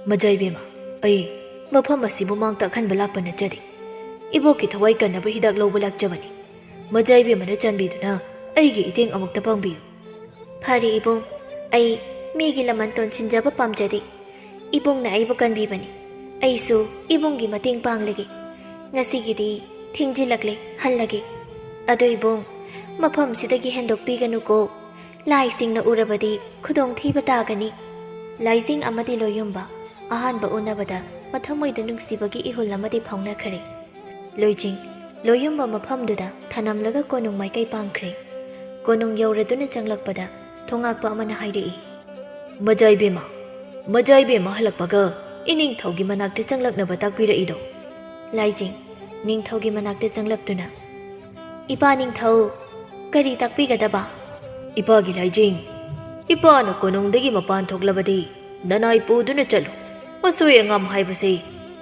"ꯃꯖꯥ ꯏꯕꯦꯝꯃ, ꯑꯩ ꯃꯐꯝ ꯑꯁꯤꯕꯨ ꯃꯥꯡ ꯇꯥꯛꯍꯟꯕ ꯂꯥꯛꯄ ꯅꯠꯆꯗꯦ꯫ ꯏꯕꯣꯛꯀꯤ ꯊꯋꯥꯏ ꯀꯟꯅꯕ ꯍꯤꯗꯥꯛ ꯂꯧꯕ ꯂꯥꯛꯆꯕꯅꯤ꯫ ꯃꯖꯥ ꯏꯕꯦꯝꯃꯅ ꯆꯥꯟꯕꯤꯗꯨꯅ ꯑꯩꯒꯤ ꯏꯇꯦꯡ ꯑꯃꯨꯛꯇ ꯄꯥꯡꯕꯤꯌꯨ꯫" "ꯐꯔꯦ ꯏꯕꯨꯡ, ꯑꯩ ꯃꯤꯒꯤ ꯂꯃꯟ ꯇꯣꯟꯁꯤꯟꯖꯕ ꯄꯥꯝꯖꯗꯦ꯫ ꯏꯕꯨꯡꯅ ꯑꯩꯕꯨ ꯀꯟꯕꯤꯕꯅꯤ꯫ ꯑꯩꯁꯨ ꯏꯕꯨꯡꯒꯤ ꯃꯇꯦꯡ ꯄꯥꯡꯂꯒꯦ꯫ ꯉꯁꯤꯒꯤꯗꯤ ꯊꯦꯡꯖꯤꯜꯂꯛꯂꯦ, ꯍꯜꯂꯒꯦ꯫ ꯑꯗꯣ ꯏꯕꯨꯡ, ꯃꯐꯝꯁꯤꯗꯒꯤ ꯍꯦꯟꯗꯣꯛꯄꯤꯒꯅꯨꯀꯣ꯫ ꯂꯥꯏꯁꯤꯡꯅ ꯎꯔꯕꯗꯤ ꯈꯨꯗꯣꯡꯊꯤꯕ ꯇꯥꯒꯅꯤ꯫" ꯂꯥꯏꯖꯤꯡ ꯑꯃꯗꯤ ꯂꯣꯌꯨꯝꯕ ꯑꯍꯥꯟꯕ ꯎꯅꯕꯗ ꯃꯊꯃꯣꯏꯗ ꯅꯨꯡꯁꯤꯕꯒꯤ ꯏꯍꯨꯜ ꯑꯃꯗꯤ ꯐꯥꯎꯅꯈ꯭ꯔꯦ꯫ ꯂꯣꯏꯖꯤꯡ ꯂꯣꯏꯌꯨꯝꯕ ꯃꯐꯝꯗꯨꯗ ꯊꯅꯝꯂꯒ ꯀꯣꯅꯨꯡ ꯃꯥꯏꯀꯩ ꯄꯥꯡꯈ꯭ꯔꯦ꯫ ꯀꯣꯅꯨꯡ ꯌꯧꯔꯗꯨꯅ ꯆꯪꯂꯛꯄꯗ ꯊꯣꯉꯥꯛꯄ ꯑꯃꯅ ꯍꯥꯏꯔꯛꯏ, "ꯃꯖꯥꯏꯕꯦꯝꯃ, ꯃꯖꯥꯏꯕꯦꯝꯃ ꯍꯜꯂꯛꯄꯒ ꯏꯅꯤꯡꯊꯧꯒꯤ ꯃꯅꯥꯛꯇ ꯆꯪꯂꯛꯅꯕ ꯇꯥꯛꯄꯤꯔꯛꯏꯗꯣ?" ꯂꯥꯏꯖꯤꯡ ꯅꯤꯡꯊꯧꯒꯤ ꯃꯅꯥꯛꯇ ꯆꯪꯂꯛꯇꯨꯅ, "ꯏꯄꯥ ꯅꯤꯡꯊꯧ, ꯀꯔꯤ ꯇꯥꯛꯄꯤꯒꯗꯕ?" "ꯏꯄꯥꯒꯤ ꯂꯥꯏꯖꯤꯡ, ꯏꯄꯥꯅ ꯀꯣꯅꯨꯡꯗꯒꯤ ꯃꯄꯥꯟ ꯊꯣꯛꯂꯕꯗꯤ ꯅꯅꯥꯏ ꯄꯨꯗꯨꯅ ꯆꯠꯂꯨ꯫ ꯑꯁꯣꯏ ꯑꯉꯥꯝ ꯍꯥꯏꯕꯁꯤ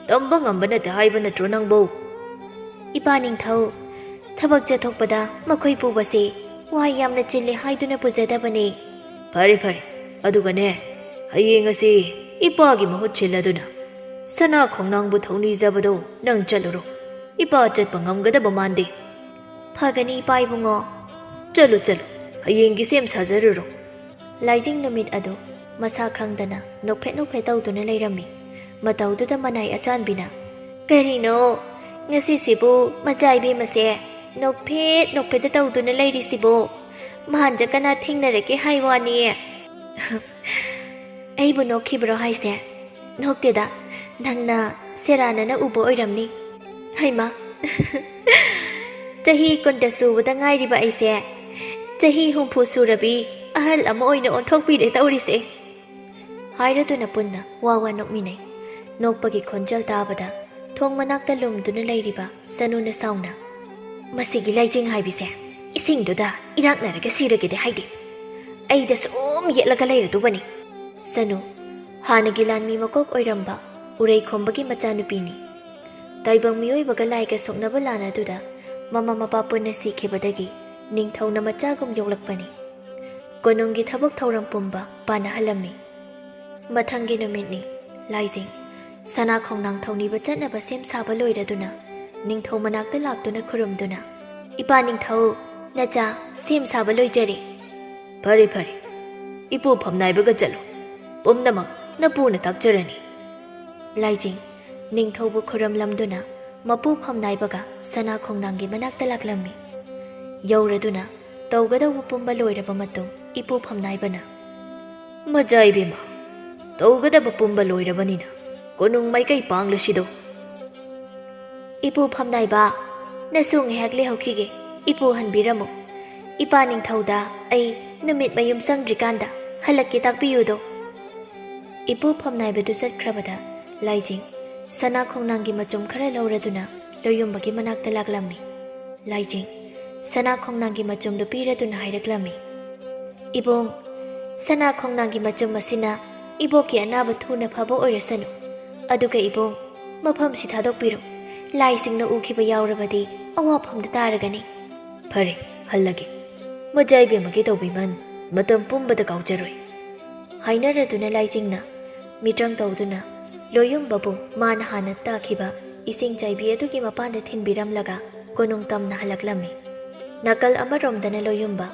ꯇꯝꯕ ꯉꯝꯕ ꯅꯠꯇꯦ ꯍꯥꯏꯕ ꯅꯠꯇ꯭ꯔꯣ ꯅꯪꯕꯨ?" "ꯏꯄꯥ ꯅꯤꯡꯊꯧ, ꯊꯕꯛ ꯆꯠꯊꯣꯛꯄꯗ ꯃꯈꯣꯏ ꯄꯨꯕꯁꯤ ꯋꯥꯏ ꯌꯥꯝꯅ ꯆꯤꯜꯂꯦ ꯍꯥꯏꯗꯨꯅ ꯄꯨꯖꯗꯕꯅꯤ꯫" "ꯐꯔꯦ, ꯐꯔꯦ꯫ ꯑꯗꯨꯒꯅꯦ, ꯍꯌꯦꯡ ꯑꯁꯤ ꯏꯄꯥꯒꯤ ꯃꯍꯨꯠ ꯁꯤꯜꯂꯗꯨꯅ ꯁꯅꯥ ꯈꯣꯡꯅꯥꯡꯕꯨ ꯊꯧꯅꯤꯖꯕꯗꯣ ꯅꯪ ꯆꯠꯂꯨꯔꯣ꯫ ꯏꯄꯥ ꯆꯠꯄ ꯉꯝꯒꯗꯕ ꯃꯥꯟꯗꯦ꯫" "ꯐꯒꯅꯤ, ꯏꯄꯥ ꯏꯕꯨꯡꯉꯣ꯫" "ꯆꯠꯂꯨ, ꯆꯠꯂꯨ꯫ ꯍꯌꯦꯡꯒꯤ ꯁꯦꯝ ꯁꯥꯖꯔꯨꯔꯣ꯫" ꯂꯥꯏꯖꯤꯡ ꯅꯨꯃꯤꯠ ꯑꯗꯨ ꯃꯁꯥ ꯈꯪꯗꯅ ꯅꯣꯛꯐꯦꯠ ꯅꯣꯛꯐꯦꯠ ꯇꯧꯗꯨꯅ ꯂꯩꯔꯝꯃꯤ꯫ ꯃꯇꯧꯗꯨꯗ ꯃꯅꯥꯏ ꯑꯆꯥꯟꯕꯤꯅ, "ꯀꯔꯤꯅꯣ, ꯉꯁꯤꯁꯤꯕꯨ ꯃꯆꯥ ꯏꯕꯦꯝꯃꯁꯦ ꯅꯣꯛꯐꯦꯠ ꯅꯣꯛꯐꯦꯠꯇ ꯇꯧꯗꯨꯅ ꯂꯩꯔꯤꯁꯤꯕꯣ? ꯃꯍꯥꯟꯖ ꯀꯅꯥ ꯊꯦꯡꯅꯔꯒꯦ ꯍꯥꯏ ꯋꯥꯅꯤ?" "ꯑꯩꯕꯨ ꯅꯣꯛꯈꯤꯕ꯭ꯔꯣ ꯍꯥꯏꯁꯦ?" "ꯅꯣꯛꯇꯦꯗ, ꯅꯪꯅ ꯁꯦꯔꯥꯟꯅꯅ ꯎꯕ ꯑꯣꯏꯔꯝꯅꯤ꯫" "ꯍꯩꯃꯥ, ꯆꯍꯤ ꯀꯨꯟꯗ ꯁꯨꯕꯗ ꯉꯥꯏꯔꯤꯕ ꯑꯩꯁꯦ ꯆꯍꯤ ꯍꯨꯝꯐꯨ ꯁꯨꯔꯕꯤ ꯑꯍꯜ ꯑꯃ ꯑꯣꯏꯅ ꯑꯣꯟꯊꯣꯛꯄꯤꯔꯦ ꯇꯧꯔꯤꯁꯦ꯫" ꯍꯥꯏꯔꯗꯨꯅ ꯄꯨꯟꯅ ꯋꯥ ꯋꯥ ꯅꯣꯛꯃꯤꯟꯅꯩ꯫ ꯅꯣꯛꯄꯒꯤ ꯈꯣꯟꯖꯦꯜ ꯇꯥꯕꯗ ꯊꯣꯡ ꯃꯅꯥꯛꯇ ꯂꯨꯝꯗꯨꯅ ꯂꯩꯔꯤꯕ ꯁꯅꯨꯅ ꯁꯥꯎꯅ, "ꯃꯁꯤꯒꯤ ꯂꯥꯏꯖꯤꯡ ꯍꯥꯏꯕꯤꯁꯦ ꯏꯁꯤꯡꯗꯨꯗ ꯏꯔꯥꯛꯅꯔꯒ ꯁꯤꯔꯒꯦꯗꯤ ꯍꯥꯏꯗꯦ꯫ ꯑꯩꯗ ꯁꯨꯝ ꯌꯦꯠꯂꯒ ꯂꯩꯔꯗꯨꯕꯅꯤ꯫" ꯁꯅꯨ ꯍꯥꯟꯅꯒꯤ ꯂꯥꯟꯃꯤ ꯃꯀꯣꯛ ꯑꯣꯏꯔꯝꯕ ꯎꯔꯩꯈꯣꯝꯕꯒꯤ ꯃꯆꯥꯅꯨꯄꯤꯅꯤ꯫ ꯇꯥꯏꯕꯪ ꯃꯤꯑꯣꯏꯕꯒ ꯂꯥꯏꯒ ꯁꯣꯛꯅꯕ ꯂꯥꯟ ꯑꯗꯨꯗ ꯃꯃꯥ ꯃꯄꯥ ꯄꯨꯟꯅ ꯁꯤꯈꯤꯕꯗꯒꯤ ꯅꯤꯡꯊꯧꯅ ꯃꯆꯥꯒꯨꯝ ꯌꯣꯛꯂꯛꯄꯅꯤ꯫ ꯀꯣꯅꯨꯡꯒꯤ ꯊꯕꯛ ꯊꯧꯔꯝ ꯄꯨꯝꯕ ꯄꯥꯟꯅꯍꯜꯂꯝꯃꯤ꯫ ꯃꯊꯪꯒꯤ ꯅꯨꯃꯤꯠꯅꯤ꯫ ꯂꯥꯏꯖꯤꯡ ꯁꯅꯥ ꯈꯣꯡꯅꯥꯡ ꯊꯧꯅꯤꯕ ꯆꯠꯅꯕ ꯁꯦꯝ ꯁꯥꯕ ꯂꯣꯏꯔꯗꯨꯅ ꯅꯤꯡꯊꯧ ꯃꯅꯥꯛꯇ ꯂꯥꯛꯇꯨꯅ ꯈꯨꯔꯨꯝꯗꯨꯅ, "ꯏꯄꯥ ꯅꯤꯡꯊꯧ, ꯅꯆꯥ ꯁꯦꯝ ꯁꯥꯕ ꯂꯣꯏꯖꯔꯦ꯫" "ꯐꯔꯦ, ꯐꯔꯦ꯫ ꯏꯄꯨ ꯐꯝꯅꯥꯏꯕꯒ ꯆꯠꯂꯨ꯫ ꯄꯨꯝꯅꯃꯛ ꯅꯄꯨꯅ ꯇꯥꯛꯆꯔꯅꯤ꯫" ꯂꯥꯏꯖꯤꯡ ꯅꯤꯡꯊꯧꯕꯨ ꯈꯨꯔꯝꯂꯝꯗꯨꯅ ꯃꯄꯨ ꯐꯝꯅꯥꯏꯕꯒ ꯁꯅꯥ ꯈꯣꯡꯅꯥꯡꯒꯤ ꯃꯅꯥꯛꯇ ꯂꯥꯛꯂꯝꯃꯤ꯫ ꯌꯧꯔꯗꯨꯅ ꯇꯧꯒꯗꯧꯕ ꯄꯨꯝꯕ ꯂꯣꯏꯔꯕ ꯃꯇꯨꯡ ꯏꯄꯨ ꯐꯝꯅꯥꯏꯕꯅ, "ꯃꯆꯥ ꯏꯕꯦꯝꯃ, ꯇꯧꯒꯗꯕ ꯄꯨꯝꯕ ꯂꯣꯏꯔꯕꯅꯤꯅ ꯀꯣꯅꯨꯡ ꯃꯥꯏꯀꯩ ꯄꯥꯡꯂꯁꯤꯗꯣ꯫ ꯏꯄꯨ ꯐꯝꯅꯥꯏꯕ, ꯅꯁꯨ ꯉꯥꯏꯍꯥꯛ ꯂꯩꯍꯧꯈꯤꯒꯦ꯫ ꯏꯄꯨ ꯍꯟꯕꯤꯔꯝꯃꯨ꯫ ꯏꯄꯥ ꯅꯤꯡꯊꯧꯗ ꯑꯩ ꯅꯨꯃꯤꯠ ꯃꯌꯨꯝ ꯆꯪꯗ꯭ꯔꯤꯀꯥꯟꯗ ꯍꯜꯂꯛꯀꯦ ꯇꯥꯛꯄꯤꯌꯨꯗꯣ꯫ ꯏꯄꯨ ꯐꯝꯅꯥꯏꯕꯗꯨ ꯆꯠꯈ꯭ꯔꯕꯗ ꯂꯥꯏꯖꯤꯡ ꯁꯅꯥ ꯈꯣꯡꯅꯥꯡꯒꯤ ꯃꯆꯨꯝ ꯈꯔ ꯂꯧꯔꯗꯨꯅ ꯂꯣꯌꯨꯝꯕꯒꯤ ꯃꯅꯥꯛꯇ ꯂꯥꯛꯂꯝꯃꯤ꯫ ꯂꯥꯏꯖꯤꯡ ꯁꯅꯥ ꯈꯣꯡꯅꯥꯡꯒꯤ ꯃꯆꯨꯝꯗꯨ ꯄꯤꯔꯗꯨꯅ ꯍꯥꯏꯔꯛꯂꯝꯃꯤ, "ꯏꯕꯣꯡ, ꯁꯅꯥ ꯈꯣꯡꯅꯥꯡꯒꯤ ꯃꯆꯨꯝ ꯑꯁꯤꯅ ꯏꯕꯣꯛꯀꯤ ꯑꯅꯥꯕ ꯊꯨꯅ ꯐꯕ ꯑꯣꯏꯔꯁꯅꯨ꯫ ꯑꯗꯨꯒ ꯏꯕꯣꯡ, ꯃꯐꯝꯁꯤ ꯊꯥꯗꯣꯛꯄꯤꯔꯣ꯫ ꯂꯥꯏꯁꯤꯡꯅ ꯎꯈꯤꯕ ꯌꯥꯎꯔꯕꯗꯤ ꯑꯋꯥꯐꯝꯗ ꯇꯥꯔꯒꯅꯤ꯫" "ꯐꯔꯦ, ꯍꯜꯂꯒꯦ꯫ ꯃꯖꯥ ꯏꯕꯦꯝꯃꯒꯤ ꯇꯧꯕꯤꯃꯜ ꯃꯇꯝ ꯄꯨꯝꯕꯗ ꯀꯥꯎꯖꯔꯣꯏ꯫" ꯍꯥꯏꯅꯔꯗꯨꯅ ꯂꯥꯏꯖꯤꯡꯅ ꯃꯤꯇ꯭ꯔꯪ ꯇꯧꯗꯨꯅ ꯂꯣꯌꯨꯝꯕꯕꯨ ꯃꯥꯅ ꯍꯥꯟꯅ ꯇꯥꯈꯤꯕ ꯏꯁꯤꯡ ꯆꯥꯏꯕꯤ ꯑꯗꯨꯒꯤ ꯃꯄꯥꯟꯗ ꯊꯤꯟꯕꯤꯔꯝꯂꯒ ꯀꯣꯅꯨꯡ ꯇꯝꯅ ꯍꯜꯂꯛꯂꯝꯃꯤ꯫ ꯅꯥꯀꯜ ꯑꯃꯔꯣꯝꯗꯅ ꯂꯣꯌꯨꯝꯕ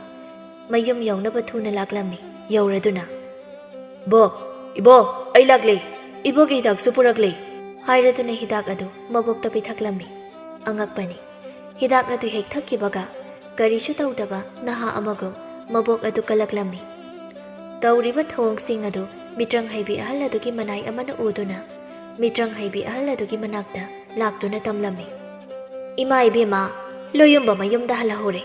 ꯃꯌꯨꯝ ꯌꯧꯅꯕ ꯊꯨꯅ ꯂꯥꯛꯂꯝꯃꯤ꯫ ꯌꯧꯔꯗꯨꯅ, "ꯕꯣꯛ, ꯏꯕꯣꯛ, ꯑꯩ ꯂꯥꯛꯂꯦ꯫ ꯏꯕꯣꯛꯀꯤ ꯍꯤꯗꯥꯛꯁꯨ ꯄꯨꯔꯛꯂꯦ꯫" ꯍꯥꯏꯔꯗꯨꯅ ꯍꯤꯗꯥꯛ ꯑꯗꯨ ꯃꯕꯣꯛꯇ ꯄꯤꯊꯛꯂꯝꯃꯤ꯫ ꯑꯉꯛꯄꯅꯤ, ꯍꯤꯗꯥꯛ ꯑꯗꯨ ꯍꯦꯛ ꯊꯛꯈꯤꯕꯒ ꯀꯔꯤꯁꯨ ꯇꯧꯗꯕ ꯅꯍꯥ ꯑꯃꯒꯨꯝ ꯃꯕꯣꯛ ꯑꯗꯨ ꯀꯜꯂꯛꯂꯝꯃꯤ꯫ ꯇꯧꯔꯤꯕ ꯊꯧꯑꯣꯡꯁꯤꯡ ꯑꯗꯨ ꯃꯤꯇ꯭ꯔꯪ ꯍꯩꯕꯤ ꯑꯍꯜ ꯑꯗꯨꯒꯤ ꯃꯅꯥꯏ ꯑꯃꯅ ꯎꯗꯨꯅ ꯃꯤꯇ꯭ꯔꯪ ꯍꯩꯕꯤ ꯑꯍꯜ ꯑꯗꯨꯒꯤ ꯃꯅꯥꯛꯇ ꯂꯥꯛꯇꯨꯅ ꯇꯝꯂꯝꯃꯤ꯫ "ꯏꯃꯥ ꯏꯕꯦꯝꯃ, ꯂꯣꯌꯨꯝꯕ ꯃꯌꯨꯝꯗ ꯍꯜꯂꯍꯧꯔꯦ"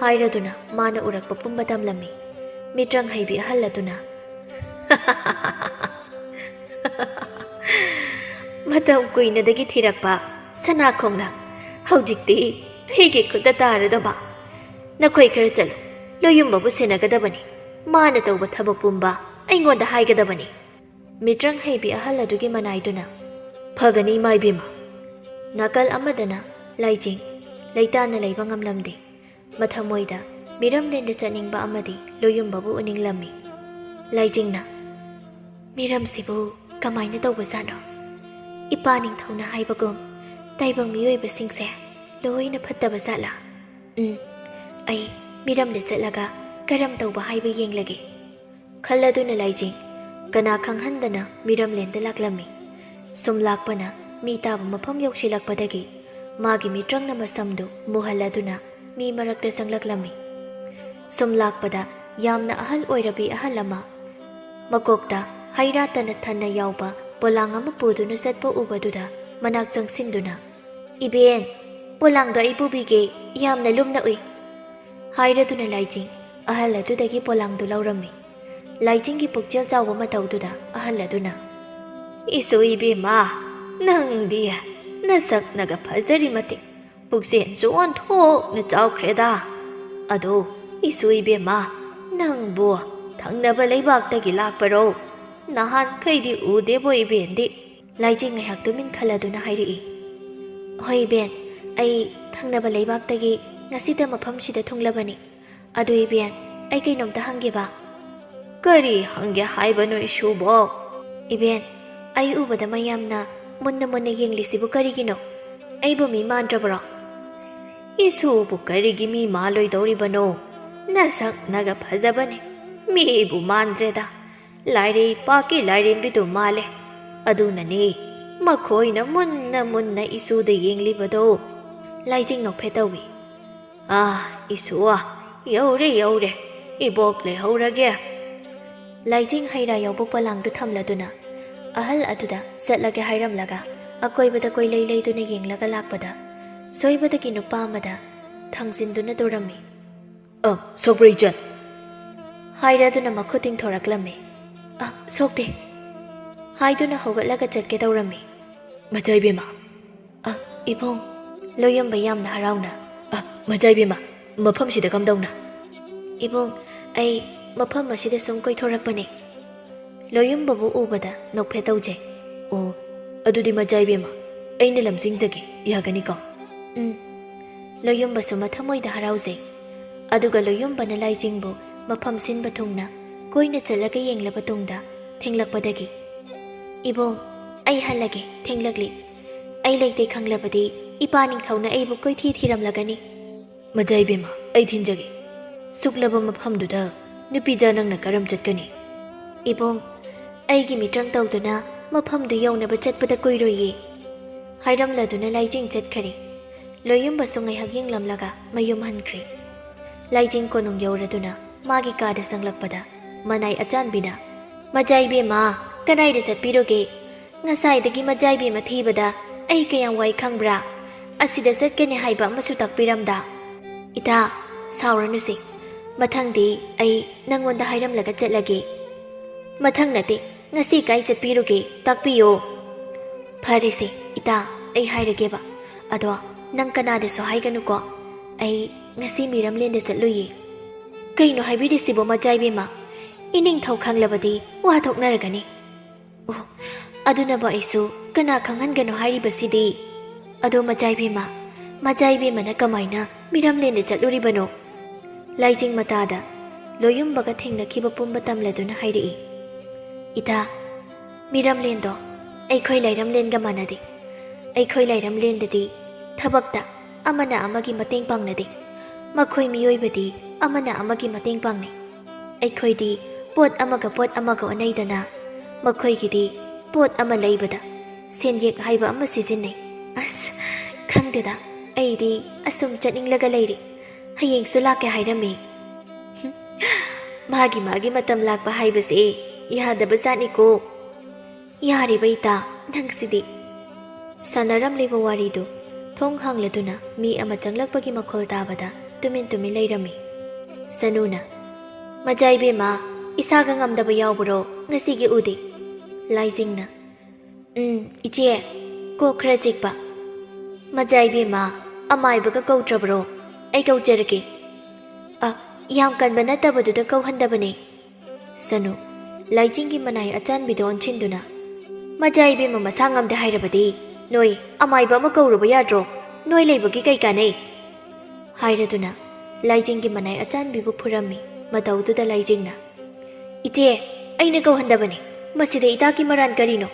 ꯍꯥꯏꯔꯗꯨꯅ ꯃꯥꯅ ꯎꯔꯛꯄ ꯄꯨꯝꯕ ꯇꯝꯂꯝꯃꯤ꯫ ꯃꯤꯇ꯭ꯔꯪ ꯍꯩꯕꯤ ꯑꯍꯜ ꯑꯗꯨꯅ, "ꯃꯇꯝ ꯀꯨꯏꯅꯗꯒꯤ ꯊꯤꯔꯛꯄ ꯁꯅꯥ ꯈꯣꯡꯅꯥꯡ ꯍꯧꯖꯤꯛꯇꯤ ꯑꯩꯒꯤ ꯈꯨꯠꯇ ꯇꯥꯔꯗꯕ꯫ ꯅꯈꯣꯏ ꯈꯔ ꯆꯠꯂꯨ, ꯂꯣꯌꯨꯝꯕꯕꯨ ꯁꯦꯟꯅꯒꯗꯕꯅꯤ꯫ ꯃꯥꯅ ꯇꯧꯕ ꯊꯕꯛ ꯄꯨꯝꯕ ꯑꯩꯉꯣꯟꯗ ꯍꯥꯏꯒꯗꯕꯅꯤ꯫" ꯃꯤꯇ꯭ꯔꯪ ꯍꯩꯕꯤ ꯑꯍꯜ ꯑꯗꯨꯒꯤ ꯃꯅꯥꯏꯗꯨꯅ, "ꯐꯒꯅꯤ, ꯏꯃꯥ ꯏꯕꯦꯝꯃ꯫" ꯅꯥꯀꯜ ꯑꯃꯗꯅ ꯂꯥꯏꯖꯤꯡ ꯂꯩꯇꯥꯅ ꯂꯩꯕ ꯉꯝꯂꯝꯗꯦ꯫ ꯃꯊꯃꯣꯏꯗ ꯃꯤꯔꯝꯂꯦꯟꯗ ꯆꯠꯅꯤꯡꯕ ꯑꯃꯗꯤ ꯂꯣꯌꯨꯝꯕꯕꯨ ꯎꯅꯤꯡꯂꯝꯃꯤ꯫ ꯂꯥꯏꯖꯤꯡꯅ, "ꯃꯤꯔꯝꯁꯤꯕꯨ ꯀꯃꯥꯏꯅ ꯇꯧꯕꯖꯥꯠꯅꯣ? ꯏꯄꯥ ꯅꯤꯡꯊꯧꯅ ꯍꯥꯏꯕꯒꯨꯝ ꯇꯥꯏꯕꯪ ꯃꯤꯑꯣꯏꯕꯁꯤꯡꯁꯦ ꯂꯣꯏꯅ ꯐꯠꯇꯕ ꯖꯥꯠꯂꯥ? ꯎꯝ, ꯑꯩ ꯃꯤꯔꯝꯗ ꯆꯠꯂꯒ ꯀꯔꯝ ꯇꯧꯕ ꯍꯥꯏꯕ ꯌꯦꯡꯂꯒꯦ" ꯈꯜꯂꯗꯨꯅ ꯂꯥꯏꯖꯤꯡ ꯀꯅꯥ ꯈꯪꯍꯟꯗꯅ ꯃꯤꯔꯝꯂꯦꯟꯗ ꯂꯥꯛꯂꯝꯃꯤ꯫ ꯁꯨꯝ ꯂꯥꯛꯄꯅ ꯃꯤ ꯇꯥꯕ ꯃꯐꯝ ꯌꯧꯁꯤꯜꯂꯛꯄꯗꯒꯤ ꯃꯥꯒꯤ ꯃꯤꯇ꯭ꯔꯪꯅ ꯃꯁꯝꯗꯨ ꯃꯨꯍꯜꯂꯗꯨꯅ ꯃꯤ ꯃꯔꯛꯇ ꯆꯪꯂꯛꯂꯝꯃꯤ꯫ ꯁꯨꯝ ꯂꯥꯛꯄꯗ ꯌꯥꯝꯅ ꯑꯍꯜ ꯑꯣꯏꯔꯕꯤ ꯑꯍꯜ ꯑꯃ, ꯃꯀꯣꯛꯇ ꯍꯩꯔꯥ ꯇꯅ ꯊꯟꯅ ꯌꯥꯎꯕ ꯄꯣꯂꯥꯡ ꯑꯃ ꯄꯨꯗꯨꯅ ꯆꯠꯄ ꯎꯕꯗꯨꯗ ꯃꯅꯥꯛ ꯆꯪꯁꯤꯟꯗꯨꯅ, "ꯏꯕꯦꯟ, ꯄꯣꯂꯥꯡꯗꯣ ꯑꯩ ꯄꯨꯕꯤꯒꯦ, ꯌꯥꯝꯅ ꯂꯨꯝꯅ ꯎꯏ," ꯍꯥꯏꯔꯗꯨꯅ ꯂꯥꯏꯖꯤꯡ ꯑꯍꯜ ꯑꯗꯨꯗꯒꯤ ꯄꯣꯂꯥꯡꯗꯨ ꯂꯧꯔꯝꯃꯤ꯫ ꯂꯥꯏꯖꯤꯡꯒꯤ ꯄꯨꯛꯆꯦꯜ ꯆꯥꯎꯕ ꯃꯇꯧꯗꯨꯗ ꯑꯍꯜ ꯑꯗꯨꯅ, "ꯏꯁꯨ ꯏꯕꯦꯝꯃ, ꯅꯪꯗꯤ ꯅꯁꯛꯅꯒ ꯐꯖꯔꯤ ꯃꯇꯤꯛ ꯄꯨꯛꯆꯦꯜꯁꯨ ꯑꯣꯟꯊꯣꯛꯅ ꯆꯥꯎꯈ꯭ꯔꯦꯗ꯫ ꯑꯗꯣ ꯏꯁꯨ ꯏꯕꯦꯝꯃ, ꯅꯪꯕꯨ ꯊꯪꯅꯕ ꯂꯩꯕꯥꯛꯇꯒꯤ ꯂꯥꯛꯄꯔꯣ? ꯅꯍꯥꯟꯈꯩꯗꯤ ꯎꯗꯦꯕꯣ ꯏꯕꯦꯟꯗꯤ꯫" ꯂꯥꯏꯖꯤꯡ ꯉꯥꯏꯍꯥꯛ ꯇꯨꯃꯤꯟ ꯈꯜꯂꯗꯨꯅ ꯍꯥꯏꯔꯛꯏ, "ꯍꯣꯏ ꯏꯕꯦꯟ, ꯑꯩ ꯊꯪꯅꯕ ꯂꯩꯕꯥꯛꯇꯒꯤ ꯉꯁꯤꯇ ꯃꯐꯝꯁꯤꯗ ꯊꯨꯡꯂꯕꯅꯤ꯫ ꯑꯗꯨ ꯏꯕꯦꯟ, ꯑꯩ ꯀꯩꯅꯣꯝꯇ ꯍꯪꯒꯦꯕ꯫" "ꯀꯔꯤ ꯍꯪꯒꯦ ꯍꯥꯏꯕꯅꯣ ꯏꯁꯨꯕꯣ?" "ꯏꯕꯦꯟ, ꯑꯩ ꯎꯕꯗ ꯃꯌꯥꯝꯅ ꯃꯨꯟꯅ ꯃꯨꯟꯅ ꯌꯦꯡꯂꯤꯁꯤꯕꯨ ꯀꯔꯤꯒꯤꯅꯣ? ꯑꯩꯕꯨ ꯃꯤ ꯃꯥꯟꯗ꯭ꯔꯕ꯭ꯔꯣ?" "ꯏꯁꯨꯕꯨ ꯀꯔꯤꯒꯤ ꯃꯤ ꯃꯥꯜꯂꯣꯏꯗꯧꯔꯤꯕꯅꯣ? ꯅꯁꯛꯅꯒ ꯐꯖꯕꯅꯦ, ꯃꯤꯕꯨ ꯃꯥꯟꯗ꯭ꯔꯦꯗ꯫ ꯂꯥꯏꯔꯩ ꯄꯥꯛꯀꯤ ꯂꯥꯏꯔꯦꯝꯕꯤꯗꯨ ꯃꯥꯜꯂꯦ꯫ ꯑꯗꯨꯅꯅꯦ ꯃꯈꯣꯏꯅ ꯃꯨꯟꯅ ꯃꯨꯟꯅ ꯏꯁꯨꯗ ꯌꯦꯡꯂꯤꯕꯗꯣ꯫" ꯂꯥꯏꯖꯤꯡ ꯅꯣꯛꯐꯦꯠ ꯇꯧꯏ꯫ "ꯑꯥ, ꯏꯁꯨ, ꯌꯧꯔꯦ, ꯌꯧꯔꯦ꯫ ꯏꯕꯣꯛ ꯂꯩꯍꯧꯔꯒꯦ꯫" ꯂꯥꯏꯖꯤꯡ ꯍꯩꯔꯥ ꯌꯥꯎꯕ ꯄꯣꯂꯥꯡꯗꯨ ꯊꯝꯂꯗꯨꯅ ꯑꯍꯜ ꯑꯗꯨꯗ ꯆꯠꯂꯒꯦ ꯍꯥꯏꯔꯝꯂꯒ ꯑꯀꯣꯏꯕꯗ ꯀꯣꯏꯂꯩ ꯂꯩꯗꯨꯅ ꯌꯦꯡꯂꯒ ꯂꯥꯛꯄꯗ ꯁꯣꯏꯕꯗꯒꯤ ꯅꯨꯄꯥ ꯑꯃꯗ ꯊꯥꯡꯖꯤꯟꯗꯨꯅ ꯇꯧꯔꯝꯃꯤ꯫ "ꯑ, ꯁꯣꯛꯄ꯭ꯔꯣ ꯏꯆꯟ?" ꯍꯥꯏꯔꯗꯨꯅ ꯃꯈꯨꯠ ꯇꯤꯡꯊꯣꯔꯛꯂꯝꯃꯤ꯫ "ꯑ, ꯁꯣꯛꯇꯦ," ꯍꯥꯏꯗꯨꯅ ꯍꯧꯒꯠꯂꯒ ꯆꯠꯀꯦ ꯇꯧꯔꯝꯃꯤ꯫ "ꯃꯆꯥ ꯏꯕꯦꯝꯃ?" "ꯑ, ꯏꯕꯨꯡ꯫" ꯂꯣꯌꯨꯝꯕ ꯌꯥꯝꯅ ꯍꯔꯥꯎꯅ꯫ "ꯑ, ꯃꯆꯥ ꯏꯕꯦꯝꯃ, ꯃꯐꯝꯁꯤꯗ ꯀꯝꯗꯧꯅ?" "ꯏꯕꯨꯡ, ꯑꯩ ꯃꯐꯝ ꯑꯁꯤꯗ ꯁꯨꯝ ꯀꯣꯏꯊꯣꯔꯛꯄꯅꯦ꯫" ꯂꯣꯌꯨꯝꯕꯕꯨ ꯎꯕꯗ ꯅꯣꯛꯐꯦꯠ ꯇꯧꯖꯩ꯫ "ꯑꯣ, ꯑꯗꯨꯗꯤ ꯃꯆꯥ ꯏꯕꯦꯝꯃ, ꯑꯩꯅ ꯂꯝꯖꯤꯡꯖꯒꯦ, ꯌꯥꯒꯅꯤꯀꯣ?" "ꯎꯝ꯫" ꯂꯣꯌꯨꯝꯕꯁꯨ ꯃꯊꯃꯣꯏꯗ ꯍꯔꯥꯎꯖꯩ꯫ ꯑꯗꯨꯒ ꯂꯣꯌꯨꯝꯕꯅ ꯂꯥꯏꯖꯤꯡꯕꯨ ꯃꯐꯝ ꯁꯤꯟꯕ ꯊꯨꯡꯅ ꯀꯣꯏꯅ ꯆꯠꯂꯒ ꯌꯦꯡꯂꯕ ꯇꯨꯡꯗ ꯊꯦꯡꯂꯛꯄꯗꯒꯤ, "ꯏꯕꯨꯡ, ꯑꯩ ꯍꯜꯂꯒꯦ, ꯊꯦꯡꯂꯛꯂꯤ꯫ ꯑꯩ ꯂꯩꯇꯦ ꯈꯪꯂꯕꯗꯤ ꯏꯄꯥ ꯅꯤꯡꯊꯧꯅ ꯑꯩꯕꯨ ꯀꯣꯏꯊꯤ ꯊꯤꯔꯝꯂꯒꯅꯤ꯫" "ꯃꯆꯥ ꯏꯕꯦꯝꯃ, ꯑꯩ ꯊꯤꯟꯖꯒꯦ꯫ ꯁꯨꯛꯂꯕ ꯃꯐꯝꯗꯨꯗ ꯅꯨꯄꯤꯖꯥ ꯅꯪꯅ ꯀꯔꯝ ꯆꯠꯀꯅꯤ?" "ꯏꯕꯨꯡ, ꯑꯩꯒꯤ ꯃꯤꯇ꯭ꯔꯪ ꯇꯧꯗꯨꯅ ꯃꯐꯝꯗꯨ ꯌꯧꯅꯕ ꯆꯠꯄꯗ ꯀꯨꯏꯔꯣꯏꯌꯦ꯫" ꯍꯥꯏꯔꯝꯂꯗꯨꯅ ꯂꯥꯏꯖꯤꯡ ꯆꯠꯈꯔꯦ꯫ ꯂꯣꯌꯨꯝꯕꯁꯨ ꯉꯥꯏꯍꯥꯛ ꯌꯦꯡꯂꯝꯂꯒ ꯃꯌꯨꯝ ꯍꯟꯈ꯭ꯔꯦ꯫ ꯂꯥꯏꯖꯤꯡ ꯀꯣꯅꯨꯡ ꯌꯧꯔꯗꯨꯅ ꯃꯥꯒꯤ ꯀꯥꯗ ꯆꯪꯂꯛꯄꯗ ꯃꯅꯥꯏ ꯑꯆꯥꯟꯕꯤꯅ, "ꯃꯆꯥ ꯏꯕꯦꯝꯃ, ꯀꯗꯥꯏꯗ ꯆꯠꯄꯤꯔꯨꯒꯦ? ꯉꯁꯥꯏꯗꯒꯤ ꯃꯆꯥ ꯏꯕꯦꯝꯃ ꯊꯤꯕꯗ ꯑꯩ ꯀꯌꯥꯝ ꯋꯥꯏ ꯈꯪꯕ꯭ꯔꯥ? ꯑꯁꯤꯗ ꯆꯠꯀꯅꯤ ꯍꯥꯏꯕ ꯑꯃꯁꯨ ꯇꯥꯛꯄꯤꯔꯝꯗ꯫ ꯏꯇꯥ, ꯁꯥꯎꯔꯅꯨꯁꯦ꯫ ꯃꯊꯪꯗꯤ ꯑꯩ ꯅꯪꯉꯣꯟꯗ ꯍꯥꯏꯔꯝꯂꯒ ꯆꯠꯂꯒꯦ꯫ ꯃꯊꯪ ꯅꯠꯇꯦ, ꯉꯁꯤ ꯀꯥꯏ ꯆꯠꯄꯤꯔꯨꯒꯦ? ꯇꯥꯛꯄꯤꯌꯣ꯫" "ꯐꯔꯦꯁꯦ ꯏꯇꯥ, ꯑꯩ ꯍꯥꯏꯔꯒꯦꯕ꯫ ꯑꯗꯣ ꯅꯪ ꯀꯅꯥꯗꯁꯨ ꯍꯥꯏꯒꯅꯨꯀꯣ꯫ ꯑꯩ ꯉꯁꯤ ꯃꯤꯔꯝꯂꯦꯟꯗ ꯆꯠꯂꯨꯏꯌꯦ꯫" "ꯀꯩꯅꯣ ꯍꯥꯏꯕꯤꯔꯤꯁꯤꯕꯣ ꯃꯆꯥ ꯏꯕꯦꯝꯃ? ꯏꯅꯤꯡꯊꯧ ꯈꯪꯂꯕꯗꯤ ꯋꯥ ꯊꯣꯛꯅꯔꯒꯅꯤ꯫" "ꯑꯣ, ꯑꯗꯨꯅꯕꯨ ꯑꯩꯁꯨ ꯀꯅꯥ ꯈꯪꯍꯟꯒꯅꯣ ꯍꯥꯏꯔꯤꯕꯁꯤꯗꯤ꯫ ꯑꯗꯣ ꯃꯆꯥ ꯏꯕꯦꯝꯃ, ꯃꯆꯥ ꯏꯕꯦꯝꯃꯅ ꯀꯃꯥꯏꯅ ꯃꯤꯔꯝꯂꯦꯟꯗ ꯆꯠꯂꯨꯔꯤꯕꯅꯣ?" ꯂꯥꯏꯖꯤꯡ ꯃꯇꯥꯗ ꯂꯣꯌꯨꯝꯕꯒ ꯊꯦꯡꯅꯈꯤꯕ ꯄꯨꯝꯕ ꯇꯝꯂꯗꯨꯅ ꯍꯥꯏꯔꯛꯏ꯫ "ꯏꯇꯥ, ꯃꯤꯔꯝꯂꯦꯟꯗꯣ ꯑꯩꯈꯣꯏ ꯂꯥꯏꯔꯝꯂꯦꯟꯒ ꯃꯥꯟꯅꯗꯦ꯫ ꯑꯩꯈꯣꯏ ꯂꯥꯏꯔꯝꯂꯦꯟꯗꯗꯤ ꯊꯕꯛꯇ ꯑꯃꯅ ꯑꯃꯒꯤ ꯃꯇꯦꯡ ꯄꯥꯡꯅꯗꯦ꯫ ꯃꯈꯣꯏ ꯃꯤꯑꯣꯏꯕꯗꯤ ꯑꯃꯅ ꯑꯃꯒꯤ ꯃꯇꯦꯡ ꯄꯥꯡꯅꯩ꯫ ꯑꯩꯈꯣꯏꯗꯤ ꯄꯣꯠ ꯑꯃꯒ ꯄꯣꯠ ꯑꯃꯒ ꯑꯣꯟꯅꯩꯗꯅ, ꯃꯈꯣꯏꯒꯤꯗꯤ ꯄꯣꯠ ꯑꯃ ꯂꯩꯕꯗ ꯁꯦꯟꯌꯦꯛ ꯍꯥꯏꯕ ꯑꯃ ꯁꯤꯖꯤꯟꯅꯩ꯫ ꯑꯁ, ꯈꯪꯗꯦꯗ, ꯑꯩꯗꯤ ꯑꯁꯨꯝ ꯆꯠꯅꯤꯡꯂꯒ ꯂꯩꯔꯦ꯫ ꯍꯌꯦꯡꯁꯨ ꯂꯥꯛꯀꯦ ꯍꯥꯏꯔꯝꯃꯤ꯫" "ꯃꯥꯒꯤ ꯃꯥꯒꯤ ꯃꯇꯝ ꯂꯥꯛꯄ ꯍꯥꯏꯕꯁꯦ ꯌꯥꯗꯕ ꯖꯥꯠꯅꯤꯀꯣ꯫" "ꯌꯥꯔꯦꯕ ꯏꯇꯥ, ꯅꯪꯁꯤꯗꯤ꯫" ꯁꯥꯟꯅꯔꯝꯂꯤꯕ ꯋꯥꯔꯤꯗꯨ ꯊꯣꯡ ꯍꯥꯡꯂꯗꯨꯅ ꯃꯤ ꯑꯃ ꯆꯪꯂꯛꯄꯒꯤ ꯃꯈꯣꯜ ꯇꯥꯕꯗ ꯇꯨꯃꯤꯟ ꯇꯨꯃꯤꯟ ꯂꯩꯔꯝꯃꯤ꯫ ꯁꯅꯨꯅ, "ꯃꯆꯥ ꯏꯕꯦꯝꯃ, ꯏꯁꯥꯒ ꯉꯝꯗꯕ ꯌꯥꯎꯕ꯭ꯔꯣ? ꯉꯁꯤꯒꯤ ꯎꯗꯦ꯫" ꯂꯥꯏꯖꯤꯡꯅ, "ꯎꯝ, ꯏꯆꯦ, ꯀꯣꯛ ꯈꯔ ꯆꯤꯛꯄ꯫" "ꯃꯆꯥ ꯏꯕꯦꯝꯃ, ꯑꯃꯥꯏꯕꯒ ꯀꯧꯗ꯭ꯔꯕ꯭ꯔꯣ? ꯑꯩ ꯀꯧꯖꯔꯒꯦ꯫" "ꯑ, ꯌꯥꯝ ꯀꯟꯕ ꯅꯠꯇꯕꯗꯨꯗ ꯀꯧꯍꯟꯗꯕꯅꯦ꯫" ꯁꯅꯨ, ꯂꯥꯏꯖꯤꯡꯒꯤ ꯃꯅꯥꯏ ꯑꯆꯥꯟꯕꯤꯗ ꯑꯣꯟꯁꯤꯟꯗꯨꯅ, "ꯃꯆꯥ ꯏꯕꯦꯝꯃ ꯃꯁꯥ ꯉꯝꯗꯦ ꯍꯥꯏꯔꯕꯗꯤ ꯅꯣꯏ ꯑꯃꯥꯏꯕ ꯑꯃ ꯀꯧꯔꯨꯕ ꯌꯥꯗ꯭ꯔꯣ? ꯅꯣꯏ ꯂꯩꯕꯒꯤ ꯀꯩ ꯀꯥꯟꯅꯩ?" ꯍꯥꯏꯔꯗꯨꯅ ꯂꯥꯏꯖꯤꯡꯒꯤ ꯃꯅꯥꯏ ꯑꯆꯥꯟꯕꯤꯕꯨ ꯐꯨꯔꯝꯃꯤ꯫ ꯃꯇꯧꯗꯨꯗ ꯂꯥꯏꯖꯤꯡꯅ, "ꯏꯆꯦ, ꯑꯩꯅ ꯀꯧꯍꯟꯗꯕꯅꯤ꯫ ꯃꯁꯤꯗ ꯏꯇꯥꯒꯤ ꯃꯔꯥꯟ ꯀꯔꯤꯅꯣ?"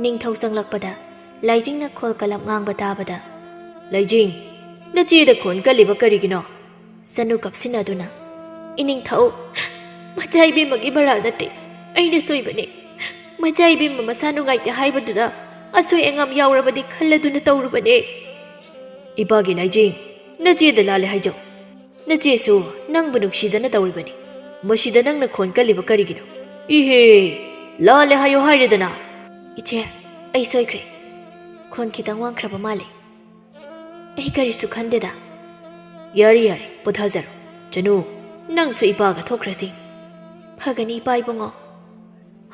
ꯅꯤꯡꯊꯧ ꯆꯪꯂꯛꯄꯗ ꯂꯥꯏꯖꯤꯡꯅ ꯈꯣꯜ ꯀꯂꯞ ꯉꯥꯡꯕ ꯇꯥꯕꯗ, "ꯂꯥꯏꯖꯤꯡ, ꯅꯆꯦꯗ ꯈꯣꯟ ꯀꯜꯂꯤꯕ ꯀꯔꯤꯒꯤꯅꯣ?" ꯁꯅꯨ ꯀꯞꯁꯤꯟꯅꯗꯨꯅ, "ꯏꯅꯤꯡꯊꯧ, ꯃꯆꯥ ꯏꯕꯦꯝꯃꯒꯤ ꯃꯔꯥꯜ ꯅꯠꯇꯦ, ꯑꯩꯅ ꯁꯣꯏꯕꯅꯤ꯫ ꯃꯆꯥ ꯏꯕꯦꯝꯃ ꯃꯁꯥ ꯅꯨꯡꯉꯥꯏꯇꯦ ꯍꯥꯏꯕꯗꯨꯗ ꯑꯁꯣꯏ ꯑꯉꯥꯝ ꯌꯥꯎꯔꯕꯗꯤ ꯈꯜꯂꯗꯨꯅ ꯇꯧꯔꯨꯕꯅꯦ꯫" "ꯏꯄꯥꯒꯤ ꯂꯥꯏꯖꯤꯡ, ꯅꯆꯦꯗ ꯂꯥꯜꯂꯦ ꯍꯥꯏꯖꯧ꯫ ꯅꯆꯦꯁꯨ ꯅꯪꯕꯨ ꯅꯨꯡꯁꯤꯗꯅ ꯇꯧꯔꯤꯕꯅꯤ꯫ ꯃꯁꯤꯗ ꯅꯪꯅ ꯈꯣꯟ ꯀꯜꯂꯤꯕ ꯀꯔꯤꯒꯤꯅꯣ?" ꯏꯍꯦ, ꯂꯥꯜꯂꯦ ꯍꯥꯏꯌꯣ ꯍꯥꯏꯔꯦꯗꯅ꯫ ꯏꯆꯦ, ꯑꯩ ꯁꯣꯏꯈ꯭ꯔꯦ꯫ ꯈꯣꯟ ꯈꯤꯇꯪ ꯋꯥꯡꯈ꯭ꯔꯕ ꯃꯥꯜꯂꯦ꯫ ꯑꯩ ꯀꯔꯤꯁꯨ ꯈꯟꯗꯦꯗ꯫ ꯌꯥꯔꯦ, ꯌꯥꯔꯦ, ꯄꯣꯊꯥꯖꯔꯣ꯫ ꯆꯅꯨ, ꯅꯪꯁꯨ ꯏꯄꯥꯒ ꯊꯣꯛꯈ꯭ꯔꯁꯤ꯫ ꯐꯒꯅꯤ, ꯏꯄꯥ ꯏꯕꯨꯡꯉꯣ꯫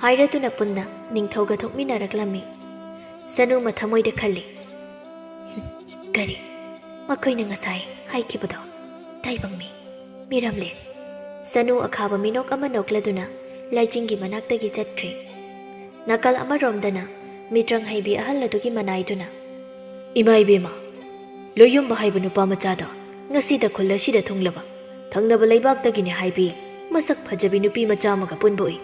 ꯍꯥꯏꯔꯗꯨꯅ ꯄꯨꯟꯅ ꯅꯤꯡꯊꯧꯒ ꯊꯣꯛꯃꯤꯟꯅꯔꯛꯂꯝꯃꯤ꯫ ꯆꯅꯨ ꯃꯊꯃꯣꯏꯗ ꯈꯜꯂꯤ, "ꯀꯔꯤ? ꯃꯈꯣꯏꯅ ꯉꯁꯥꯏ ꯍꯥꯏꯈꯤꯕꯗꯣ? ꯇꯥꯏꯕꯪ ꯃꯤ, ꯃꯤꯔꯝꯂꯦꯟ?" ꯆꯅꯨ ꯑꯈꯥꯕ ꯃꯤꯅꯣꯛ ꯑꯃ ꯅꯣꯛꯂꯗꯨꯅ ꯂꯥꯏꯆꯤꯡꯒꯤ ꯃꯅꯥꯛꯇꯒꯤ ꯆꯠꯈ꯭ꯔꯦ꯫ ꯅꯥꯀꯜ ꯑꯃꯔꯣꯝꯗꯅ ꯃꯤꯇ꯭ꯔꯪ ꯍꯩꯕꯤ ꯑꯍꯜ ꯑꯗꯨꯒꯤ ꯃꯅꯥꯏꯗꯨꯅ, "ꯏꯃꯥ ꯏꯕꯦꯝꯃ, ꯂꯣꯌꯨꯝꯕ ꯍꯥꯏꯕ ꯅꯨꯄꯥ ꯃꯆꯥꯗꯣ ꯉꯁꯤꯗ ꯈꯨꯜ ꯑꯁꯤꯗ ꯊꯨꯡꯂꯕ ꯊꯪꯅꯕ ꯂꯩꯕꯥꯛꯇꯒꯤꯅꯤ ꯍꯥꯏꯕꯤ ꯃꯁꯛ ꯐꯖꯕꯤ ꯅꯨꯄꯤ ꯃꯆꯥ ꯑꯃꯒ ꯄꯨꯟꯕ ꯎꯏ꯫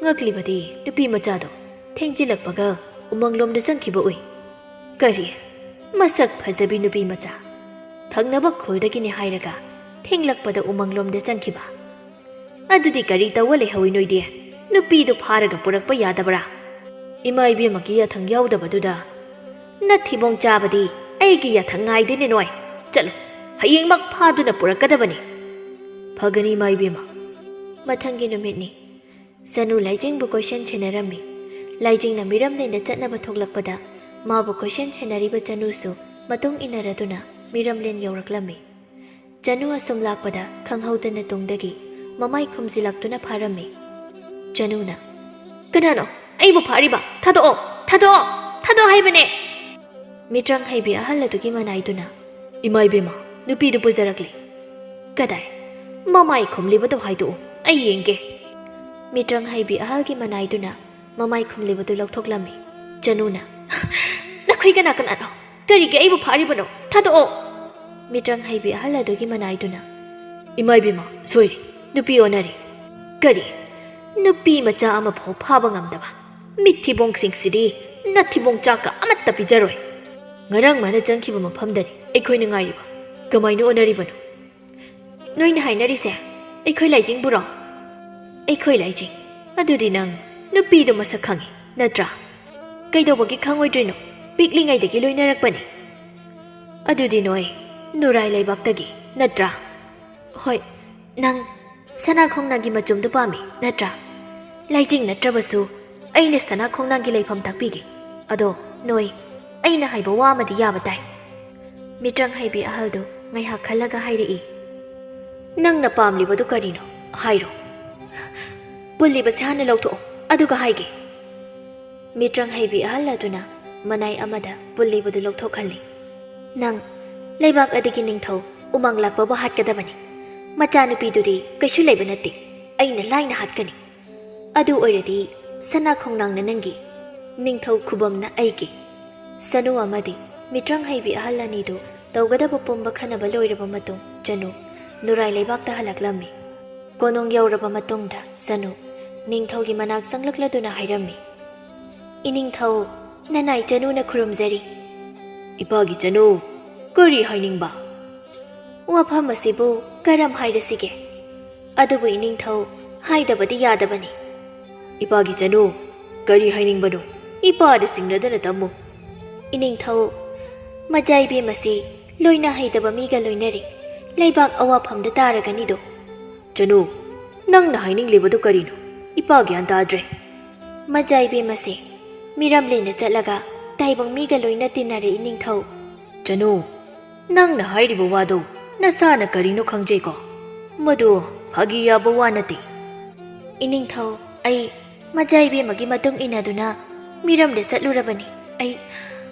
ꯉꯛꯂꯤꯕꯗꯤ ꯅꯨꯄꯤ ꯃꯆꯥꯗꯣ ꯊꯦꯡꯖꯤꯜꯂꯛꯄꯒ ꯎꯃꯪꯂꯣꯝꯗ ꯆꯪꯈꯤꯕ ꯎꯏ꯫ ꯀꯔꯤ? ꯃꯁꯛ ꯐꯖꯕꯤ ꯅꯨꯄꯤ ꯃꯆꯥ ꯊꯪꯅꯕ ꯈꯨꯜꯗꯒꯤꯅꯤ ꯍꯥꯏꯔꯒ ꯊꯦꯡꯂꯛꯄꯗ ꯎꯃꯪꯂꯣꯝꯗ ꯆꯪꯈꯤꯕ? ꯑꯗꯨꯗꯤ ꯀꯔꯤ ꯇꯧꯕ ꯂꯩꯍꯧꯏ ꯅꯣꯏꯗꯤ? ꯅꯨꯄꯤꯗꯨ ꯐꯥꯔꯒ ꯄꯨꯔꯛꯄ ꯌꯥꯗꯕ꯭ꯔꯥ?" "ꯏꯃꯥ ꯏꯕꯦꯝꯃꯒꯤ ꯌꯥꯊꯪ ꯌꯥꯎꯗꯕꯗꯨꯗ?" "ꯅꯊꯤꯕꯣꯡ ꯆꯥꯕꯗꯤ ꯑꯩꯒꯤ ꯌꯥꯊꯪ ꯉꯥꯏꯗꯦꯅꯦ ꯅꯣꯏ꯫ ꯆꯠꯂꯨ, ꯍꯌꯦꯡꯃꯛ ꯐꯥꯗꯨꯅ ꯄꯨꯔꯛꯀꯗꯕꯅꯤ꯫" "ꯐꯒꯅꯤ, ꯏꯃꯥ ꯏꯕꯦꯝꯃ꯫" ꯃꯊꯪꯒꯤ ꯅꯨꯃꯤꯠꯅꯤ꯫ ꯆꯅꯨ ꯂꯥꯏꯖꯤꯡꯕꯨ ꯀꯣꯏꯁꯦꯟ ꯁꯦꯟꯅꯔꯝꯃꯤ꯫ ꯂꯥꯏꯖꯤꯡꯅ ꯃꯤꯔꯝꯂꯦꯟꯗ ꯆꯠꯅꯕ ꯊꯣꯛꯂꯛꯄꯗ ꯃꯥꯕꯨ ꯀꯣꯏꯁꯦꯟ ꯁꯦꯟꯅꯔꯤꯕ ꯆꯅꯨꯁꯨ ꯃꯇꯨꯡ ꯏꯟꯅꯔꯗꯨꯅ ꯃꯤꯔꯝꯂꯦꯟ ꯌꯧꯔꯛꯂꯝꯃꯤ꯫ ꯆꯅꯨ ꯑꯁꯨꯝ ꯂꯥꯛꯄꯗ ꯈꯪꯍꯧꯗꯅ ꯇꯨꯡꯗꯒꯤ ꯃꯃꯥꯏ ꯈꯨꯝꯖꯤꯜꯂꯛꯇꯨꯅ ꯐꯥꯔꯝꯃꯤ꯫ ꯆꯅꯨꯅ, "ꯀꯅꯥꯅꯣ ꯑꯩꯕꯨ ꯐꯥꯔꯤꯕ? ꯊꯥꯗꯣꯛꯑꯣ! ꯊꯥꯗꯣꯛꯑꯣ! ꯊꯥꯗꯣꯛꯑꯣ ꯍꯥꯏꯕꯅꯦ!" ꯃꯤꯇ꯭ꯔꯪ ꯍꯩꯕꯤ ꯑꯍꯜ ꯑꯗꯨꯒꯤ ꯃꯅꯥꯏꯗꯨꯅ, "ꯏꯃꯥ ꯏꯕꯦꯝꯃ, ꯅꯨꯄꯤꯗꯨ ꯄꯨꯖꯔꯛꯂꯦ꯫" "ꯀꯗꯥꯏ? ꯃꯃꯥꯏ ꯈꯨꯝꯂꯤꯕꯗꯣ ꯍꯥꯏꯗꯣꯛꯎ, ꯑꯩ ꯌꯦꯡꯒꯦ꯫" ꯃꯤꯇ꯭ꯔꯪ ꯍꯩꯕꯤ ꯑꯍꯜꯒꯤ ꯃꯅꯥꯏꯗꯨꯅ ꯃꯃꯥꯏ ꯈꯨꯝꯂꯤꯕꯗꯨ ꯂꯧꯊꯣꯛꯂꯝꯃꯤ꯫ ꯆꯅꯨꯅ, "ꯅꯈꯣꯏ ꯀꯅꯥ ꯀꯅꯥꯅꯣ? ꯀꯔꯤꯒꯤ ꯑꯩꯕꯨ ꯐꯥꯔꯤꯕꯅꯣ? ꯊꯥꯗꯣꯛꯑꯣ!" ꯃꯤꯇ꯭ꯔꯪ ꯍꯩꯕꯤ ꯑꯍꯜ ꯑꯗꯨꯒꯤ ꯃꯅꯥꯏꯗꯨꯅ, "ꯏꯃꯥ ꯏꯕꯦꯝꯃ, ꯁꯣꯏꯔꯦ, ꯅꯨꯄꯤ ꯑꯣꯟꯅꯔꯦ꯫" "ꯀꯔꯤ? ꯅꯨꯄꯤ ꯃꯆꯥ ꯑꯃꯐꯥꯎ ꯐꯥꯕ ꯉꯝꯗꯕ? ꯃꯤꯠꯊꯤꯕꯣꯡꯁꯤꯡꯁꯤꯗꯤ ꯅꯊꯤꯕꯣꯡ ꯆꯥꯛꯀ ꯑꯃꯠꯇ ꯄꯤꯖꯔꯣꯏ꯫ ꯉꯔꯥꯡ ꯃꯥꯅ ꯆꯪꯈꯤꯕ ꯃꯐꯝꯗꯅꯤ ꯑꯩꯈꯣꯏꯅ ꯉꯥꯏꯔꯤꯕ꯫ ꯀꯃꯥꯏꯅ ꯑꯣꯟꯅꯔꯤꯕꯅꯣ?" "ꯅꯣꯏꯅ ꯍꯥꯏꯅꯔꯤꯁꯦ ꯑꯩꯈꯣꯏ ꯂꯥꯏꯖꯤꯡꯕꯨꯔꯣ?" "ꯑꯩꯈꯣꯏ ꯂꯥꯏꯖꯤꯡ? ꯑꯗꯨꯗꯤ ꯅꯪ ꯅꯨꯄꯤꯗꯣ ꯃꯁꯛ ꯈꯪꯉꯤ ꯅꯠꯇ꯭ꯔꯥ?" "ꯀꯩꯗꯧꯕꯒꯤ ꯈꯪꯉꯣꯏꯗ꯭ꯔꯤꯅꯣ? ꯄꯤꯛꯂꯤꯉꯩꯗꯒꯤ ꯂꯣꯏꯅꯔꯛꯄꯅꯤ꯫" "ꯑꯗꯨꯗꯤ ꯅꯣꯏ ꯅꯨꯔꯥꯏ ꯂꯩꯕꯥꯛꯇꯒꯤ ꯅꯠꯇ꯭ꯔꯥ?" "ꯍꯣꯏ, ꯅꯪ ꯁꯅꯥ ꯈꯣꯡꯅꯥꯡꯒꯤ ꯃꯆꯨꯝꯗꯨ ꯄꯥꯝꯃꯤ ꯅꯠꯇ꯭ꯔꯥ?" ꯂꯥꯏꯖꯤꯡ ꯅꯠꯇ꯭ꯔꯕꯁꯨ ꯑꯩꯅ ꯁꯅꯥ ꯈꯣꯡꯅꯥꯡꯒꯤ ꯂꯩꯐꯝ ꯇꯥꯛꯄꯤꯒꯦ꯫ ꯑꯗꯣ ꯅꯣꯏ, ꯑꯩꯅ ꯍꯥꯏꯕ ꯋꯥ ꯑꯃꯗꯤ ꯌꯥꯕ ꯇꯥꯏ꯫" ꯃꯤꯇ꯭ꯔꯪ ꯍꯩꯕꯤ ꯑꯍꯜꯗꯨ ꯉꯥꯏꯍꯥꯛ ꯈꯜꯂꯒ ꯍꯥꯏꯔꯛꯏ, "ꯅꯪꯅ ꯄꯥꯝꯂꯤꯕꯗꯨ ꯀꯔꯤꯅꯣ? ꯍꯥꯏꯔꯣ꯫ ꯄꯨꯜꯂꯤꯕꯁꯦ ꯍꯥꯟꯅ ꯂꯧꯊꯣꯛꯑꯣ, ꯑꯗꯨꯒ ꯍꯥꯏꯒꯦ꯫" ꯃꯤꯇ꯭ꯔꯪ ꯍꯩꯕꯤ ꯑꯍꯜ ꯑꯗꯨꯅ ꯃꯅꯥꯏ ꯑꯃꯗ ꯄꯨꯜꯂꯤꯕꯗꯨ ꯂꯧꯊꯣꯛꯍꯜꯂꯤ꯫ "ꯅꯪ ꯂꯩꯕꯥꯛ ꯑꯗꯨꯒꯤ ꯅꯤꯡꯊꯧ ꯎꯃꯪ ꯂꯥꯛꯄꯕꯨ ꯍꯥꯠꯀꯗꯕꯅꯤ꯫ ꯃꯆꯥꯅꯨꯄꯤꯗꯨꯗꯤ ꯀꯩꯁꯨ ꯂꯩꯕ ꯅꯠꯇꯦ, ꯑꯩꯅ ꯂꯥꯏꯅ ꯍꯥꯠꯀꯅꯤ꯫ ꯑꯗꯨ ꯑꯣꯏꯔꯗꯤ ꯁꯅꯥ ꯈꯣꯡꯅꯥꯡꯅ ꯅꯪꯒꯤ, ꯅꯤꯡꯊꯧ ꯈꯨꯕꯝꯅ ꯑꯩꯒꯤ꯫" ꯁꯅꯨ ꯑꯃꯗꯤ ꯃꯤꯇ꯭ꯔꯪ ꯍꯩꯕꯤ ꯑꯍꯜ ꯑꯅꯤꯗꯨ ꯇꯧꯒꯗꯕ ꯄꯨꯝꯕ ꯈꯟꯅꯕ ꯂꯣꯏꯔꯕ ꯃꯇꯨꯡ, ꯆꯅꯨ ꯅꯨꯔꯥꯏ ꯂꯩꯕꯥꯛꯇ ꯍꯜꯂꯛꯂꯝꯃꯤ꯫ ꯀꯣꯅꯨꯡ ꯌꯧꯔꯕ ꯃꯇꯨꯡꯗ ꯆꯅꯨ ꯅꯤꯡꯊꯧꯒꯤ ꯃꯅꯥꯛ ꯆꯪꯂꯛꯂꯗꯨꯅ ꯍꯥꯏꯔꯝꯃꯤ, "ꯏꯅꯤꯡꯊꯧ, ꯅꯅꯥꯏ ꯆꯅꯨꯅ ꯈꯨꯔꯨꯝꯖꯔꯤ꯫" "ꯏꯄꯥꯒꯤ ꯆꯅꯨ, ꯀꯔꯤ ꯍꯥꯏꯅꯤꯡꯕ?" "ꯋꯥꯐꯝ ꯑꯁꯤꯕꯨ ꯀꯔꯝ ꯍꯥꯏꯔꯁꯤꯒꯦ? ꯑꯗꯨꯕꯨ ꯏꯅꯤꯡꯊꯧ, ꯍꯥꯏꯗꯕꯗꯤ ꯌꯥꯗꯕꯅꯤ꯫" "ꯏꯄꯥꯒꯤ ꯆꯅꯨ, ꯀꯔꯤ ꯍꯥꯏꯅꯤꯡꯕꯅꯣ? ꯏꯄꯥꯗ ꯆꯤꯡꯅꯗꯅ ꯇꯝꯃꯨ꯫" "ꯏꯅꯤꯡꯊꯧ, ꯃꯖꯥ ꯏꯕꯦꯝ ꯑꯁꯤ ꯂꯣꯏꯅ ꯍꯩꯇꯕ ꯃꯤꯒ ꯂꯣꯏꯅꯔꯤ, ꯂꯩꯕꯥꯛ ꯑꯋꯥꯐꯝꯗ ꯇꯥꯔꯒꯅꯤꯗꯣ꯫" "ꯆꯅꯨ, ꯅꯪꯅ ꯍꯥꯏꯅꯤꯡꯂꯤꯕꯗꯨ ꯀꯔꯤꯅꯣ? ꯏꯄꯥ ꯒ꯭ꯌꯥꯟ ꯇꯥꯗ꯭ꯔꯦ꯫" "ꯃꯖꯥ ꯏꯕꯦꯝ ꯑꯁꯤ ꯃꯤꯔꯝꯂꯦꯟꯅ ꯆꯠꯂꯒ ꯇꯥꯏꯕꯪ ꯃꯤꯒ ꯂꯣꯏꯅ ꯇꯤꯟꯅꯔꯦ ꯏꯅꯤꯡꯊꯧ꯫" "ꯆꯅꯨ, ꯅꯪꯅ ꯍꯥꯏꯔꯤꯕ ꯋꯥꯗꯣ ꯅꯁꯥꯅ ꯀꯔꯤꯅꯣ ꯈꯪꯖꯩꯀꯣ? ꯃꯗꯨ ꯐꯥꯒꯤ ꯌꯥꯕ ꯋꯥ ꯅꯠꯇꯦ꯫" "ꯏꯅꯤꯡꯊꯧ, ꯑꯩ ꯃꯖꯥ ꯏꯕꯦꯝꯃꯒꯤ ꯃꯇꯨꯡ ꯏꯟꯅꯗꯨꯅ ꯃꯤꯔꯝꯗ ꯆꯠꯂꯨꯔꯕꯅꯤ꯫ ꯑꯩ,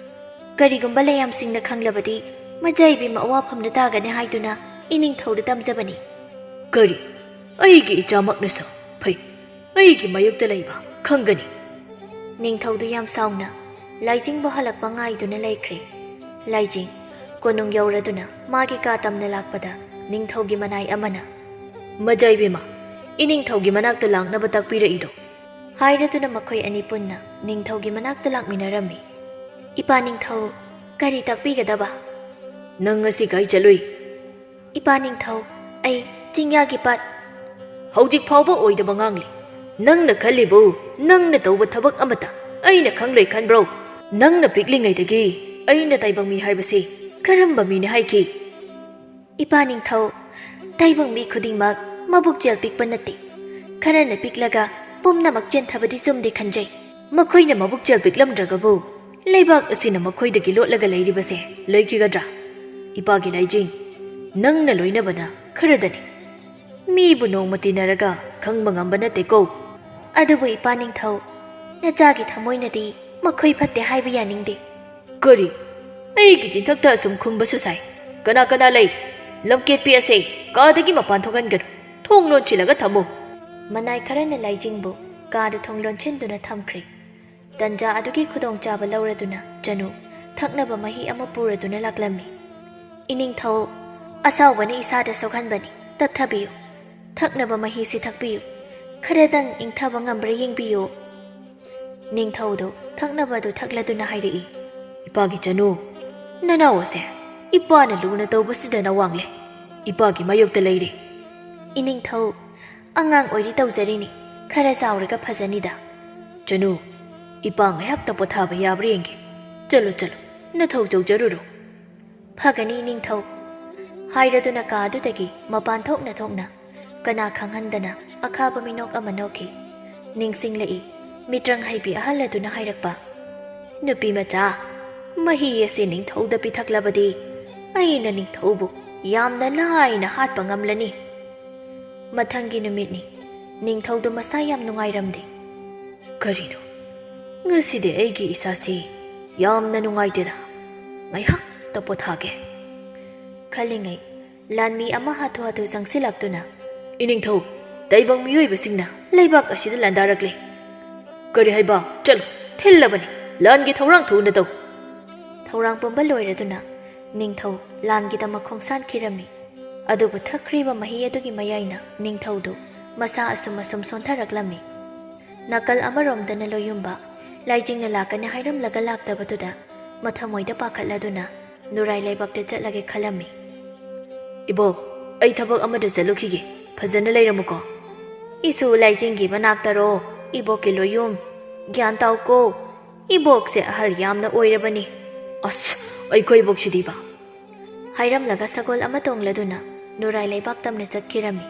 ꯀꯔꯤꯒꯨꯝꯕ ꯂꯩꯌꯥꯝꯁꯤꯡꯅ ꯈꯪꯂꯕꯗꯤ ꯃꯖꯥ ꯏꯕꯦꯝꯃ ꯑꯋꯥꯐꯝꯗ ꯇꯥꯒꯅꯤ ꯍꯥꯏꯗꯨꯅ ꯏꯅꯤꯡꯊꯧꯗ ꯇꯝꯖꯕꯅꯤ꯫" "ꯀꯔꯤ? ꯑꯩꯒꯤ ꯏꯆꯥꯃꯛꯅꯁꯨ? ꯐꯩ, ꯑꯩꯒꯤ ꯃꯥꯌꯣꯛꯇ ꯂꯩꯕ ꯈꯪꯒꯅꯤ꯫" ꯅꯤꯡꯊꯧꯗꯨ ꯌꯥꯝ ꯁꯥꯎꯅ ꯂꯥꯏꯖꯤꯡꯕꯨ ꯍꯜꯂꯛꯄ ꯉꯥꯏꯗꯨꯅ ꯂꯩꯈ꯭ꯔꯦ꯫ ꯂꯥꯏꯖꯤꯡ ꯀꯣꯅꯨꯡ ꯌꯧꯔꯗꯨꯅ ꯃꯥꯒꯤ ꯀꯥ ꯇꯝꯅ ꯂꯥꯛꯄꯗ ꯅꯤꯡꯊꯧꯒꯤ ꯃꯅꯥꯏ ꯑꯃꯅ, "ꯃꯖꯥ ꯏꯕꯦꯝꯃ, ꯏꯅꯤꯡꯊꯧꯒꯤ ꯃꯅꯥꯛꯇ ꯂꯥꯛꯅꯕ ꯇꯥꯛꯄꯤꯔꯛꯏꯗꯣ?" ꯍꯥꯏꯔꯗꯨꯅ ꯃꯈꯣꯏ ꯑꯅꯤ ꯄꯨꯟꯅ ꯅꯤꯡꯊꯧꯒꯤ ꯃꯅꯥꯛꯇ ꯂꯥꯛꯃꯤꯟꯅꯔꯝꯃꯤ꯫ "ꯏꯄꯥ ꯅꯤꯡꯊꯧ, ꯀꯔꯤ ꯇꯥꯛꯄꯤꯒꯗꯕ?" "ꯅꯪ ꯉꯁꯤ ꯀꯥꯏ ꯆꯠꯂꯨꯏ?" "ꯏꯄꯥ ꯅꯤꯡꯊꯧ, ꯑꯩ ꯆꯤꯡꯌꯥꯒꯤ ꯄꯥꯠ꯫" "ꯍꯧꯖꯤꯛ ꯐꯥꯎꯕ ꯑꯣꯏꯗꯕ ꯉꯥꯡꯂꯤ꯫ ꯅꯪꯅ ꯈꯜꯂꯤꯕꯨ, ꯅꯪꯅ ꯇꯧꯕ ꯊꯕꯛ ꯑꯃꯠꯇ ꯑꯩꯅ ꯈꯪꯂꯣꯏ ꯈꯟꯕ꯭ꯔꯣ? ꯅꯪꯅ ꯄꯤꯛꯂꯤꯉꯩꯗꯒꯤ ꯑꯩꯅ ꯇꯥꯏꯕꯪ ꯃꯤ ꯍꯥꯏꯕꯁꯤ ꯀꯔꯝꯕ ꯃꯤꯅꯤ ꯍꯥꯏꯈꯤ?" "ꯏꯄꯥ ꯅꯤꯡꯊꯧ, ꯇꯥꯏꯕꯪ ꯃꯤ ꯈꯨꯗꯤꯡꯃꯛ ꯃꯕꯨꯛꯆꯦꯜ ꯄꯤꯛꯄ ꯅꯠꯇꯦ꯫ ꯈꯔꯅ ꯄꯤꯛꯂꯒ ꯄꯨꯝꯅꯃꯛ ꯆꯦꯟꯊꯕꯗꯤ ꯆꯨꯝꯗꯦ ꯈꯟꯖꯩ꯫ ꯃꯈꯣꯏꯅ ꯃꯕꯨꯛꯆꯦꯜ ꯄꯤꯛꯂꯝꯗ꯭ꯔꯒꯕꯨ ꯂꯩꯕꯥꯛ ꯑꯁꯤꯅ ꯃꯈꯣꯏꯗꯒꯤ ꯂꯣꯠꯂꯒ ꯂꯩꯔꯤꯕꯁꯦ ꯂꯩꯈꯤꯒꯗ꯭ꯔꯥ? ꯏꯄꯥꯒꯤ ꯂꯥꯏꯖꯤꯡ, ꯅꯪꯅ ꯂꯣꯏꯅꯕꯅ ꯈꯔꯗꯅꯤ꯫ ꯃꯤꯕꯨ ꯅꯣꯡꯃ ꯇꯤꯟꯅꯔꯒ ꯈꯪꯕ ꯉꯝꯕ ꯅꯠꯇꯦꯀꯣ꯫ ꯑꯗꯨꯕꯨ ꯏꯄꯥ ꯅꯤꯡꯊꯧ, ꯅꯆꯥꯒꯤ ꯊꯃꯣꯏꯅꯗꯤ ꯃꯈꯣꯏ ꯐꯠꯇꯦ ꯍꯥꯏꯕ ꯌꯥꯅꯤꯡꯗꯦ꯫ ꯀꯔꯤ? ꯑꯩꯒꯤ ꯆꯤꯟꯊꯛꯇ ꯑꯁꯨꯝ ꯈꯨꯝꯕꯁꯨ ꯁꯥꯏ꯫ ꯀꯅꯥ ꯀꯅꯥ ꯂꯩ? ꯂꯝꯀꯦꯠꯄꯤ ꯑꯁꯦ ꯀꯥꯗꯒꯤ ꯃꯄꯥꯟ ꯊꯣꯛꯍꯟꯒꯅꯨ꯫ ꯊꯣꯡ ꯂꯣꯟꯁꯤꯜꯂꯒ ꯊꯝꯃꯨ꯫ ꯃꯅꯥꯏ ꯈꯔꯅ ꯂꯥꯏꯖꯤꯡꯕꯨ ꯀꯥꯗ ꯊꯣꯡ ꯂꯣꯟꯁꯤꯟꯗꯨꯅ ꯊꯝꯈ꯭ꯔꯦ꯫ ꯇꯟꯖꯥ ꯑꯗꯨꯒꯤ ꯈꯨꯗꯣꯡꯆꯥꯕ ꯂꯧꯔꯗꯨꯅ ꯆꯅꯨ ꯊꯛꯅꯕ ꯃꯍꯤ ꯑꯃ ꯄꯨꯔꯗꯨꯅ ꯂꯥꯛꯂꯝꯃꯤ꯫ "ꯏꯅꯤꯡꯊꯧ, ꯑꯁꯥꯎꯕꯅ ꯏꯁꯥꯗ ꯁꯣꯛꯍꯟꯕꯅꯤ, ꯇꯞꯊꯕꯤꯌꯨ꯫ ꯊꯛꯅꯕ ꯃꯍꯤꯁꯤ ꯊꯛꯄꯤꯌꯨ꯫ ꯈꯔꯗꯪ ꯏꯪꯊꯕ ꯉꯝꯕ꯭ꯔꯥ ꯌꯦꯡꯕꯤꯌꯨ꯫" ꯅꯤꯡꯊꯧꯗꯨ ꯊꯛꯅꯕꯗꯨ ꯊꯛꯂꯗꯨꯅ ꯍꯥꯏꯔꯛꯏ꯫ "ꯏꯄꯥꯒꯤ ꯆꯅꯨ, ꯅꯅꯥꯎ ꯑꯁꯦ ꯏꯄꯥꯅ ꯂꯨꯅ ꯇꯧꯕꯁꯤꯗ ꯅꯋꯥꯡꯂꯦ꯫ ꯏꯄꯥꯒꯤ ꯃꯥꯌꯣꯛꯇ ꯂꯩꯔꯦ꯫" "ꯏꯅꯤꯡꯊꯧ, ꯑꯉꯥꯡ ꯑꯣꯏꯔꯤ ꯇꯧꯖꯔꯤꯅꯤ, ꯈꯔ ꯆꯥꯎꯔꯒ ꯐꯖꯅꯤꯗ꯫" "ꯆꯅꯨ, ꯏꯄꯥ ꯉꯥꯏꯍꯥꯛꯇ ꯄꯣꯊꯥꯕ ꯌꯥꯕ꯭ꯔꯥ ꯌꯦꯡꯒꯦ꯫ ꯆꯠꯂꯣ, ꯆꯠꯂꯣ, ꯅꯊꯧ ꯇꯧꯖꯔꯨꯔꯣ꯫" "ꯐꯒꯅꯤ ꯏꯅꯤꯡꯊꯧ꯫" ꯍꯥꯏꯔꯗꯨꯅ ꯀꯥ ꯑꯗꯨꯗꯒꯤ ꯃꯄꯥꯟ ꯊꯣꯛꯅ ꯊꯣꯛꯅ ꯀꯅꯥ ꯈꯪꯍꯟꯗꯅ ꯑꯈꯥꯕ ꯃꯤꯅꯣꯛ ꯑꯃ ꯅꯣꯛꯈꯤ꯫ ꯅꯤꯡꯁꯤꯡꯂꯛꯏ, ꯃꯤꯇ꯭ꯔꯪ ꯍꯩꯕꯤ ꯑꯍꯜ ꯑꯗꯨꯅ ꯍꯥꯏꯔꯛꯄ, "ꯅꯨꯄꯤ ꯃꯆꯥ, ꯃꯍꯤ ꯑꯁꯤ ꯅꯤꯡꯊꯧꯗ ꯄꯤꯊꯛꯂꯕꯗꯤ ꯑꯩꯅ ꯅꯤꯡꯊꯧꯕꯨ ꯌꯥꯝꯅ ꯂꯥꯏꯅ ꯍꯥꯠꯄ ꯉꯝꯂꯅꯤ꯫" ꯃꯊꯪꯒꯤ ꯅꯨꯃꯤꯠꯅꯤ꯫ ꯅꯤꯡꯊꯧꯗꯨ ꯃꯁꯥ ꯌꯥꯝ ꯅꯨꯡꯉꯥꯏꯔꯝꯗꯦ꯫ "ꯀꯔꯤꯅꯣ? ꯉꯁꯤꯗꯤ ꯑꯩꯒꯤ ꯏꯁꯥꯁꯤ ꯌꯥꯝꯅ ꯅꯨꯡꯉꯥꯏꯇꯦꯗ꯫ ꯉꯥꯏꯍꯥꯛꯇ ꯄꯣꯊꯥꯒꯦ꯫" ꯈꯜꯂꯤꯉꯩ, ꯂꯥꯟꯃꯤ ꯑꯃ ꯍꯥꯊꯨ ꯍꯥꯊꯨ ꯆꯪꯁꯤꯜꯂꯛꯇꯨꯅ, "ꯏꯅꯤꯡꯊꯧ, ꯇꯥꯏꯕꯪ ꯃꯤꯑꯣꯏꯕꯁꯤꯡꯅ ꯂꯩꯕꯥꯛ ꯑꯁꯤꯗ ꯂꯥꯟꯗꯥꯔꯛꯂꯦ꯫" "ꯀꯔꯤ ꯍꯥꯏꯕ? ꯆꯠꯂꯨ, ꯊꯤꯜꯂꯕꯅꯤ꯫ ꯂꯥꯟꯒꯤ ꯊꯧꯔꯥꯡ ꯊꯨꯅ ꯇꯧ꯫" ꯊꯧꯔꯥꯡ ꯄꯨꯝꯕ ꯂꯣꯏꯔꯗꯨꯅ ꯅꯤꯡꯊꯧ ꯂꯥꯟꯒꯤꯗꯃꯛ ꯈꯣꯡꯁꯥꯟꯈꯤꯔꯝꯃꯤ꯫ ꯑꯗꯨꯕꯨ ꯊꯛꯈ꯭ꯔꯤꯕ ꯃꯍꯤ ꯑꯗꯨꯒꯤ ꯃꯌꯥꯏꯅ ꯅꯤꯡꯊꯧꯗꯨ ꯃꯁꯥ ꯑꯁꯨꯝ ꯑꯁꯨꯝ ꯁꯣꯟꯊꯔꯛꯂꯝꯃꯤ꯫ ꯅꯥꯀꯜ ꯑꯃꯔꯣꯝꯗꯅ ꯂꯣꯌꯨꯝꯕ ꯂꯥꯏꯖꯤꯡꯅ ꯂꯥꯛꯀꯅꯤ ꯍꯥꯏꯔꯝꯂꯒ ꯂꯥꯛꯇꯕꯗꯨꯗ ꯃꯊꯃꯣꯏꯗ ꯄꯥꯈꯠꯂꯗꯨꯅ ꯅꯨꯔꯥꯏ ꯂꯩꯕꯥꯛꯇ ꯆꯠꯂꯒꯦ ꯈꯜꯂꯝꯃꯤ꯫ "ꯏꯕꯣꯛ, ꯑꯩ ꯊꯕꯛ ꯑꯃꯗ ꯆꯠꯂꯨꯈꯤꯒꯦ꯫ ꯐꯖꯅ ꯂꯩꯔꯝꯃꯨꯀꯣ꯫" "ꯏꯁꯨ ꯂꯥꯏꯖꯤꯡꯒꯤ ꯃꯅꯥꯛꯇꯔꯣ, ꯏꯕꯣꯛꯀꯤ ꯂꯣꯌꯨꯝ? ꯒ꯭ꯌꯥꯟ ꯇꯥꯎꯀꯣ꯫ ꯏꯕꯣꯛꯁꯦ ꯑꯍꯜ ꯌꯥꯝꯅ ꯑꯣꯏꯔꯕꯅꯤ꯫" "ꯑꯁ, ꯑꯩꯈꯣꯏ ꯏꯕꯣꯛꯁꯤꯗꯤꯕ!" ꯍꯥꯏꯔꯝꯂꯒ ꯁꯒꯣꯜ ꯑꯃ ꯇꯣꯡꯂꯗꯨꯅ ꯅꯨꯔꯥꯏ ꯂꯩꯕꯥꯛ ꯇꯝꯅ ꯆꯠꯈꯤꯔꯝꯃꯤ꯫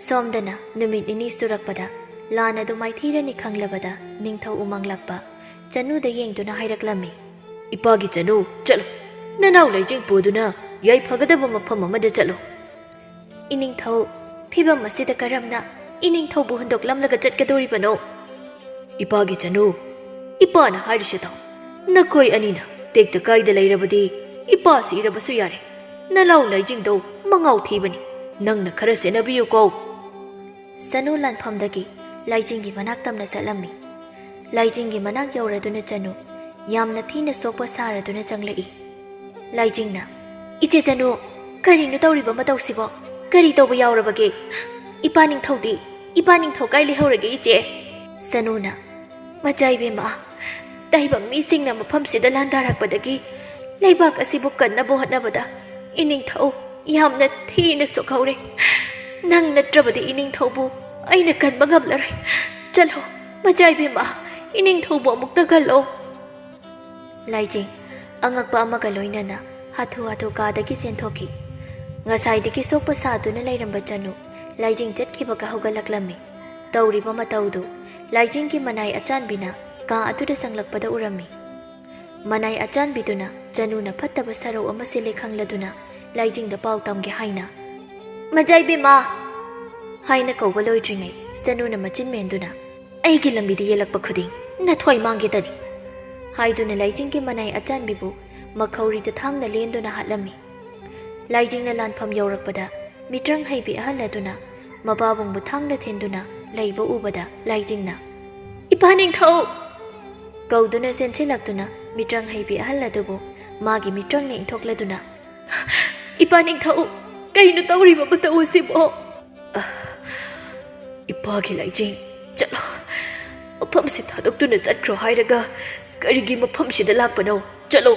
ꯁꯣꯝꯗꯅ ꯅꯨꯃꯤꯠ ꯅꯤꯅꯤ ꯁꯨꯔꯛꯄꯗ ꯂꯥꯟ ꯑꯗꯨ ꯃꯥꯏꯊꯤꯔꯅꯤ ꯈꯪꯂꯕꯗ ꯅꯤꯡꯊꯧ ꯎꯃꯪ ꯂꯥꯛꯄ ꯆꯅꯨꯗ ꯌꯦꯡꯗꯨꯅ ꯍꯥꯏꯔꯛꯂꯝꯃꯤ꯫ "ꯏꯄꯥꯒꯤ ꯆꯅꯨ, ꯆꯠꯂꯨ꯫ ꯅꯅꯥꯎ ꯂꯩꯖꯤꯡ ꯄꯨꯗꯨꯅ ꯌꯥꯏꯐꯒꯗꯕ ꯃꯐꯝ ꯑꯃꯗ ꯆꯠꯂꯨ꯫" "ꯏꯅꯤꯡꯊꯧ, ꯐꯤꯕꯝ ꯑꯁꯤꯗ ꯀꯔꯝꯅ ꯏꯅꯤꯡꯊꯧꯕꯨ ꯍꯨꯟꯗꯣꯛꯂꯝꯂꯒ ꯆꯠꯀꯗꯧꯔꯤꯕꯅꯣ?" "ꯏꯄꯥꯒꯤ ꯆꯅꯨ, ꯏꯄꯥꯅ ꯍꯥꯏꯔꯤꯁꯦ ꯇꯥꯎ꯫ ꯅꯈꯣꯏ ꯑꯅꯤꯅ ꯇꯦꯛꯇ ꯀꯥꯏꯗ ꯂꯩꯔꯕꯗꯤ ꯏꯄꯥ ꯁꯤꯔꯕꯁꯨ ꯌꯥꯔꯦ꯫ ꯅꯅꯥꯎ ꯂꯩꯖꯤꯡꯗꯣ ꯃꯉꯥꯎ ꯊꯤꯕꯅꯤ꯫ ꯅꯪꯅ ꯈꯔ ꯁꯦꯟꯅꯕꯤꯌꯨꯀꯣ꯫" ꯆꯅꯨ ꯂꯥꯟꯐꯝꯗꯒꯤ ꯂꯥꯏꯖꯤꯡꯒꯤ ꯃꯅꯥꯛ ꯇꯝꯅ ꯆꯠꯂꯝꯃꯤ꯫ ꯂꯥꯏꯖꯤꯡꯒꯤ ꯃꯅꯥꯛ ꯌꯧꯔꯗꯨꯅ ꯆꯅꯨ ꯌꯥꯝꯅ ꯊꯤꯅ ꯁꯣꯛꯄ ꯁꯥꯔꯗꯨꯅ ꯆꯪꯂꯛꯏ꯫ ꯂꯥꯏꯖꯤꯡꯅ, "ꯏꯆꯦ ꯆꯅꯨ, ꯀꯔꯤꯅꯣ ꯇꯧꯔꯤꯕ ꯃꯇꯧꯁꯤꯕꯣ? ꯀꯔꯤ ꯇꯧꯕ ꯌꯥꯎꯔꯕꯒꯦ? ꯏꯄꯥ ꯅꯤꯡꯊꯧꯗꯤ? ꯏꯄꯥ ꯅꯤꯡꯊꯧ ꯀꯥꯏ ꯂꯩꯍꯧꯔꯒꯦ, ꯏꯆꯦ?" ꯆꯅꯨꯅ, "ꯃꯆꯥ ꯏꯕꯦꯝꯃ, ꯇꯥꯏꯕꯪ ꯃꯤꯁꯤꯡꯅ ꯃꯐꯝꯁꯤꯗ ꯂꯥꯟꯗꯥꯔꯛꯄꯗꯒꯤ ꯂꯩꯕꯥꯛ ꯑꯁꯤꯕꯨ ꯀꯟꯅꯕ ꯍꯣꯠꯅꯕꯗ ꯏꯅꯤꯡꯊꯧ ꯌꯥꯝꯅ ꯊꯤꯅ ꯁꯣꯛꯍꯧꯔꯦ꯫ ꯅꯪ ꯅꯠꯇ꯭ꯔꯕꯗꯤ ꯏꯅꯤꯡꯊꯧꯕꯨ ꯑꯩꯅ ꯀꯟꯕ ꯉꯝꯂꯔꯣꯏ꯫ ꯆꯠꯂꯣ, ꯃꯆꯥ ꯏꯕꯦꯝꯃ, ꯏꯅꯤꯡꯊꯧꯕꯨ ꯑꯃꯨꯛꯇ ꯀꯜꯂꯣ꯫" ꯂꯥꯏꯖꯤꯡ ꯑꯉꯛꯄ ꯑꯃꯒ ꯂꯣꯏꯅꯅ ꯍꯥꯊꯨ ꯍꯥꯊꯨ ꯀꯥꯗꯒꯤ ꯆꯦꯟꯊꯣꯛꯈꯤ꯫ ꯉꯁꯥꯏꯗꯒꯤ ꯁꯣꯛꯄ ꯁꯥꯗꯨꯅ ꯂꯩꯔꯝꯕ ꯆꯅꯨ ꯂꯥꯏꯖꯤꯡ ꯆꯠꯈꯤꯕꯒ ꯍꯧꯒꯠꯂꯛꯂꯝꯃꯤ꯫ ꯇꯧꯔꯤꯕ ꯃꯇꯧꯗꯨ ꯂꯥꯏꯖꯤꯡꯒꯤ ꯃꯅꯥꯏ ꯑꯆꯥꯟꯕꯤꯅ ꯀꯥ ꯑꯗꯨꯗ ꯆꯪꯂꯛꯄꯗ ꯎꯔꯝꯃꯤ꯫ ꯃꯅꯥꯏ ꯑꯆꯥꯟꯕꯤꯗꯨꯅ ꯆꯅꯨꯅ ꯐꯠꯇꯕ ꯁꯔꯧ ꯑꯃ ꯁꯤꯜꯂꯦ ꯈꯪꯂꯗꯨꯅ ꯂꯥꯏꯖꯤꯡꯗ ꯄꯥꯎ ꯇꯝꯒꯦ ꯍꯥꯏꯅ, "ꯃꯆꯥ ꯏꯕꯦꯝꯃ!" ꯍꯥꯏꯅ ꯀꯧꯕ ꯂꯣꯏꯗ꯭ꯔꯤꯉꯩ ꯆꯅꯨꯅ ꯃꯆꯤꯟ ꯃꯦꯟꯗꯨꯅ, "ꯑꯩꯒꯤ ꯂꯝꯕꯤꯗ ꯌꯦꯜꯂꯛꯄ ꯈꯨꯗꯤꯡ ꯅꯊ꯭ꯋꯥꯏ ꯃꯥꯡꯒꯦꯗꯅꯤ!" ꯍꯥꯏꯗꯨꯅ ꯂꯥꯏꯖꯤꯡꯒꯤ ꯃꯅꯥꯏ ꯑꯆꯥꯟꯕꯤꯕꯨ ꯃꯈꯧꯔꯤꯗ ꯊꯥꯡꯅ ꯂꯦꯟꯗꯨꯅ ꯍꯥꯠꯂꯝꯃꯤ꯫ ꯂꯥꯏꯖꯤꯡꯅ ꯂꯥꯟꯐꯝ ꯌꯧꯔꯛꯄꯗ ꯃꯤꯇ꯭ꯔꯪ ꯍꯩꯕꯤ ꯑꯍꯜ ꯑꯗꯨꯅ ꯃꯄꯥꯕꯨꯡꯕꯨ ꯊꯥꯡꯅ ꯊꯤꯟꯗꯨꯅ ꯂꯩꯕ ꯎꯕꯗ ꯂꯥꯏꯖꯤꯡꯅ, "ꯏꯄꯥ ꯅꯤꯡꯊꯧ!" ꯀꯧꯗꯨꯅ ꯆꯦꯟꯁꯤꯜꯂꯛꯇꯨꯅ ꯃꯤꯇ꯭ꯔꯪ ꯍꯩꯕꯤ ꯑꯍꯜ ꯑꯗꯨꯕꯨ ꯃꯥꯒꯤ ꯃꯤꯇ꯭ꯔꯪꯅ ꯏꯟꯊꯣꯛꯂꯗꯨꯅ, "ꯏꯄꯥ ꯅꯤꯡꯊꯧ, ꯀꯩꯅꯣ ꯇꯧꯔꯤꯕ ꯃꯇꯧ ꯑꯁꯤꯕꯣ?" "ꯑ, ꯏꯄꯥꯒꯤ ꯂꯥꯏꯖꯤꯡ, ꯆꯠꯂꯣ꯫ ꯃꯐꯝꯁꯤ ꯊꯥꯗꯣꯛꯇꯨꯅ ꯆꯠꯈ꯭ꯔꯣ ꯍꯥꯏꯔꯒ ꯀꯔꯤꯒꯤ ꯃꯐꯝꯁꯤꯗ ꯂꯥꯛꯄꯅꯣ? ꯆꯠꯂꯣ꯫"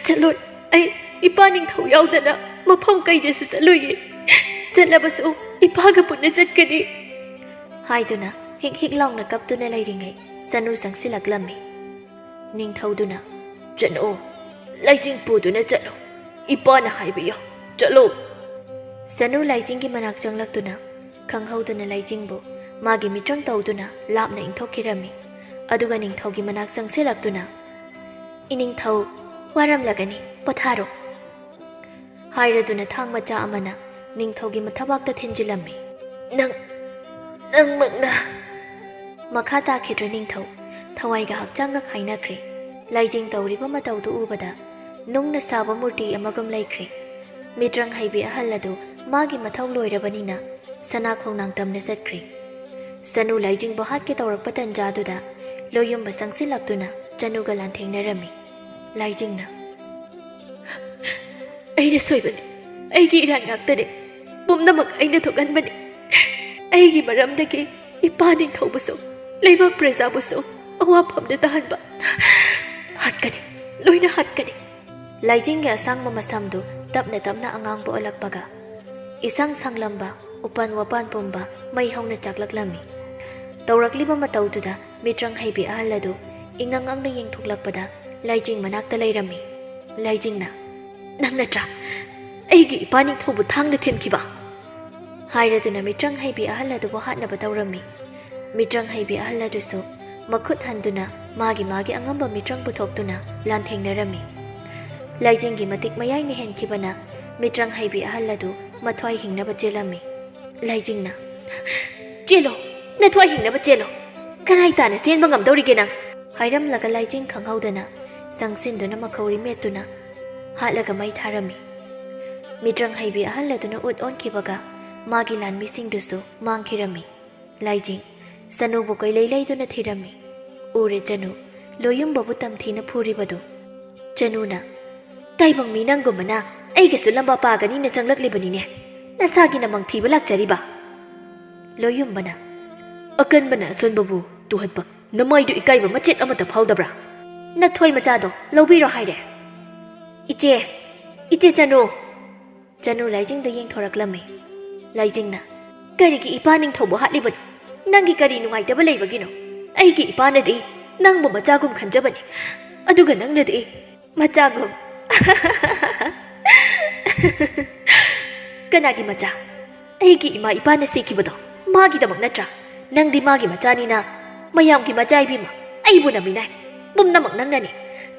"ꯆꯠꯂꯣꯏ, ꯑꯩ ꯏꯄꯥ ꯅꯤꯡꯊꯧ ꯌꯥꯎꯗꯅ ꯃꯐꯝ ꯀꯩꯗꯁꯨ ꯆꯠꯂꯣꯏꯌꯦ꯫ ꯆꯠꯂꯕꯁꯨ ꯏꯄꯥꯒ ꯄꯨꯟꯅ ꯆꯠꯀꯅꯤ꯫" ꯍꯥꯏꯗꯨꯅ ꯍꯤꯛ ꯍꯤꯛ ꯂꯥꯎꯅ ꯀꯞꯇꯨꯅ ꯂꯩꯔꯤꯉꯩ ꯆꯅꯨ ꯆꯪꯁꯤꯜꯂꯛꯂꯝꯃꯤ꯫ ꯅꯤꯡꯊꯧꯗꯨꯅ, "ꯆꯠꯂꯣ, ꯂꯥꯏꯖꯤꯡ ꯄꯨꯗꯨꯅ ꯆꯠꯂꯣ꯫ ꯏꯄꯥꯅ ꯍꯥꯏꯕ ꯌꯥꯎ, ꯆꯠꯂꯣ꯫" ꯆꯅꯨ ꯂꯥꯏꯖꯤꯡꯒꯤ ꯃꯅꯥꯛ ꯆꯪꯂꯛꯇꯨꯅ, ꯈꯪꯍꯧꯗꯅ ꯂꯩꯖꯤꯡꯕꯨ ꯃꯥꯒꯤ ꯃꯤꯇ꯭ꯔꯪ ꯇꯧꯗꯨꯅ ꯂꯥꯞꯅ ꯏꯟꯊꯣꯛꯈꯤꯔꯝꯃꯤ꯫ ꯑꯗꯨꯒ ꯅꯤꯡꯊꯧꯒꯤ ꯃꯅꯥꯛ ꯆꯪꯁꯤꯜꯂꯛꯇꯨꯅ, "ꯏꯅꯤꯡꯊꯧ, ꯋꯥꯔꯝꯂꯒꯅꯤ, ꯄꯣꯊꯥꯔꯣ" ꯍꯥꯏꯔꯗꯨꯅ ꯊꯥꯡ ꯃꯆꯥ ꯑꯃꯅ ꯅꯤꯡꯊꯧꯒꯤ ꯃꯊꯕꯥꯛꯇ ꯊꯤꯟꯖꯤꯜꯂꯝꯃꯤ꯫ "ꯅꯪ, ꯅꯪꯃꯛꯅ?" ꯃꯈꯥ ꯇꯥꯈꯤꯗ꯭ꯔꯦ ꯅꯤꯡꯊꯧ꯫ ꯊꯋꯥꯏꯒ ꯍꯛꯆꯥꯡꯒ ꯈꯥꯏꯅꯈ꯭ꯔꯦ꯫ ꯂꯩꯖꯤꯡ ꯇꯧꯔꯤꯕ ꯃꯇꯧꯗꯨ ꯎꯕꯗ ꯅꯨꯡꯅ ꯁꯥꯕ ꯃꯨꯔꯇꯤ ꯑꯃꯒꯨꯝ ꯂꯩꯈ꯭ꯔꯦ꯫ ꯃꯤꯇ꯭ꯔꯪ ꯍꯩꯕꯤ ꯑꯍꯜ ꯑꯗꯨ ꯃꯥꯒꯤ ꯃꯊꯧ ꯂꯣꯏꯔꯕꯅꯤꯅ ꯁꯅꯥ ꯈꯣꯡꯅꯥꯡ ꯇꯝꯅ ꯆꯠꯈ꯭ꯔꯦ꯫ ꯆꯅꯨ ꯂꯩꯖꯤꯡꯕꯨ ꯍꯥꯠꯀꯦ ꯇꯧꯔꯛꯄ ꯇꯟꯖꯥꯗꯨꯗ ꯂꯣꯌꯨꯝꯕ ꯆꯪꯁꯤꯜꯂꯛꯇꯨꯅ ꯆꯅꯨꯒ ꯂꯥꯟꯊꯦꯡꯅꯔꯝꯃꯤ꯫ ꯂꯩꯖꯤꯡꯅ, "ꯑꯩꯅ ꯁꯣꯏꯕꯅꯤ, ꯑꯩꯒꯤ ꯏꯔꯥꯟ ꯉꯥꯛꯇꯅꯤ, ꯄꯨꯝꯅꯃꯛ ꯑꯩꯅ ꯊꯣꯛꯍꯟꯕꯅꯤ꯫ ꯑꯩꯒꯤ ꯃꯔꯝꯗꯒꯤ ꯏꯄꯥ ꯅꯤꯡꯊꯧꯕꯨꯁꯨ, ꯂꯩꯕꯥꯛ ꯄ꯭ꯔꯖꯥꯕꯨꯁꯨ ꯑꯋꯥꯐꯝꯗ ꯇꯥꯍꯟꯕ꯫ ꯍꯥꯠꯀꯅꯤ, ꯂꯣꯏꯅ ꯍꯥꯠꯀꯅꯤ"꯫ ꯂꯩꯖꯤꯡꯒꯤ ꯑꯁꯥꯡꯕ ꯃꯁꯝꯗꯨ ꯇꯞꯅ ꯇꯞꯅ ꯑꯉꯥꯡꯕ ꯑꯣꯜꯂꯛꯄꯒ, ꯏꯁꯪ ꯁꯪꯂꯝꯕ ꯎꯄꯥꯟ ꯋꯥꯄꯥꯟ ꯄꯨꯝꯕ ꯃꯩ ꯍꯧꯅ ꯆꯥꯛꯂꯛꯂꯝꯃꯤ꯫ ꯇꯧꯔꯛꯂꯤꯕ ꯃꯇꯧꯗꯨꯗ ꯃꯤꯇ꯭ꯔꯪ ꯍꯩꯕꯤ ꯑꯍꯜ ꯑꯗꯨ ꯏꯉꯛ ꯉꯛꯅ ꯌꯦꯡꯊꯣꯛꯂꯛꯄꯗ ꯂꯩꯖꯤꯡ ꯃꯅꯥꯛꯇ ꯂꯩꯔꯝꯃꯤ꯫ ꯂꯩꯖꯤꯡꯅ, "ꯅꯪ ꯅꯠꯇ꯭ꯔꯥ ꯑꯩꯒꯤ ꯏꯄꯥ ꯅꯤꯡꯊꯧꯕꯨ ꯊꯥꯡꯅ ꯊꯤꯟꯈꯤꯕ?" ꯍꯥꯏꯔꯗꯨꯅ ꯃꯤꯇ꯭ꯔꯪ ꯍꯩꯕꯤ ꯑꯍꯜ ꯑꯗꯨꯕꯨ ꯍꯥꯠꯅꯕ ꯇꯧꯔꯝꯃꯤ꯫ ꯃꯤꯇ꯭ꯔꯪ ꯍꯩꯕꯤ ꯑꯍꯜ ꯑꯗꯨꯁꯨ ꯃꯈꯨꯠ ꯍꯟꯗꯨꯅ ꯃꯥꯒꯤ ꯃꯥꯒꯤ ꯑꯉꯝꯕ ꯃꯤꯇ꯭ꯔꯪ ꯄꯨꯊꯣꯛꯇꯨꯅ ꯂꯥꯟꯊꯦꯡꯅꯔꯝꯃꯤ꯫ ꯂꯩꯖꯤꯡꯒꯤ ꯃꯇꯤꯛ ꯃꯌꯥꯏꯅ ꯍꯦꯟꯈꯤꯕꯅ ꯃꯤꯇ꯭ꯔꯪ ꯍꯩꯕꯤ ꯑꯍꯜ ꯑꯗꯨ ꯃꯊ꯭ꯋꯥꯏ ꯍꯤꯡꯅꯕ ꯆꯦꯜꯂꯝꯃꯤ꯫ ꯂꯩꯖꯤꯡꯅ, "ꯆꯦꯜꯂꯣ, ꯅꯊ꯭ꯋꯥꯏ ꯍꯤꯡꯅꯕ ꯆꯦꯜꯂꯣ꯫ ꯀꯔꯥꯏ ꯇꯥꯅ ꯆꯦꯟꯕ ꯉꯝꯗꯧꯔꯤꯒꯦ ꯅꯪ?" ꯍꯥꯏꯔꯝꯂꯒ ꯂꯩꯖꯤꯡ ꯈꯪꯍꯧꯗꯅ ꯆꯪꯁꯤꯟꯗꯨꯅ ꯃꯈꯧꯔꯤ ꯃꯦꯠꯇꯨꯅ ꯍꯥꯠꯂꯒ ꯃꯩ ꯊꯥꯔꯝꯃꯤ꯫ ꯃꯤꯇ꯭ꯔꯪ ꯍꯩꯕꯤ ꯑꯍꯜ ꯑꯗꯨꯅ ꯎꯠ ꯑꯣꯟꯈꯤꯕꯒ ꯃꯥꯒꯤ ꯂꯥꯟꯃꯤꯁꯤꯡꯗꯨꯁꯨ ꯃꯥꯡꯈꯤꯔꯝꯃꯤ꯫ ꯂꯩꯖꯤꯡ ꯆꯅꯨꯕꯨ ꯀꯣꯏꯂꯩ ꯂꯩꯗꯨꯅ ꯊꯤꯔꯝꯃꯤ꯫ ꯎꯔꯦ ꯆꯅꯨ ꯂꯣꯌꯨꯝꯕꯕꯨ ꯇꯝꯊꯤꯅ ꯐꯨꯔꯤꯕꯗꯨ꯫ ꯆꯅꯨꯅ, "ꯇꯥꯏꯕꯪ ꯃꯤ ꯅꯪꯒꯨꯝꯕꯅ ꯑꯩꯒꯁꯨ ꯂꯝꯕꯥ ꯄꯥꯒꯅꯤꯅ ꯆꯪꯂꯛꯂꯤꯕꯅꯤꯅꯦ, ꯅꯁꯥꯒꯤꯅ ꯃꯪꯊꯤꯕ ꯂꯥꯛꯆꯔꯤꯕ?" ꯂꯣꯌꯨꯝꯕꯅ, "ꯑꯀꯟꯕꯅ ꯑꯁꯣꯟꯕꯕꯨ ꯇꯨꯍꯠꯄ ꯅꯃꯥꯏꯗꯨ ꯏꯀꯥꯏꯕ ꯃꯆꯦꯠ ꯑꯃꯠꯇ ꯐꯥꯎꯗꯕ꯭ꯔꯥ? ꯅꯊꯣꯏ ꯃꯆꯥꯗꯣ ꯂꯧꯕꯤꯔꯣ ꯍꯥꯏꯔꯦ꯫" "ꯏꯆꯦ, ꯏꯆꯦ ꯆꯅꯨ!" ꯆꯅꯨ ꯂꯩꯖꯤꯡꯗ ꯌꯦꯡꯊꯣꯔꯛꯂꯝꯃꯤ꯫ ꯂꯩꯖꯤꯡꯅ, "ꯀꯔꯤꯒꯤ ꯏꯄꯥ ꯅꯤꯡꯊꯧꯕꯨ ꯍꯥꯠꯂꯤꯕꯅꯣ? ꯅꯪꯒꯤ ꯀꯔꯤ ꯅꯨꯡꯉꯥꯏꯇꯕ ꯂꯩꯕꯒꯤꯅꯣ? ꯑꯩꯒꯤ ꯏꯄꯥꯅꯗꯤ ꯅꯪꯕꯨ ꯃꯆꯥꯒꯨꯝ ꯈꯟꯖꯕꯅꯤ, ꯑꯗꯨꯒ ꯅꯪꯅꯗꯤ ꯃꯆꯥꯒꯨꯝ!" "ꯀꯅꯥꯒꯤ ꯃꯆꯥ? ꯑꯩꯒꯤ ꯏꯃꯥ ꯏꯄꯥꯅ ꯁꯤꯈꯤꯕꯗꯣ ꯃꯥꯒꯤꯗꯃꯛ ꯅꯠꯇ꯭ꯔꯥ? ꯅꯪꯗꯤ ꯃꯥꯒꯤ ꯃꯆꯥꯅꯤꯅ ꯃꯌꯥꯝꯒꯤ ꯃꯆꯥ ꯏꯕꯦꯝꯃ, ꯑꯩꯕꯨ ꯅꯝꯃꯤꯅꯥꯏ꯫ ꯄꯨꯝꯅꯃꯛ ꯅꯪꯅꯅꯤ꯫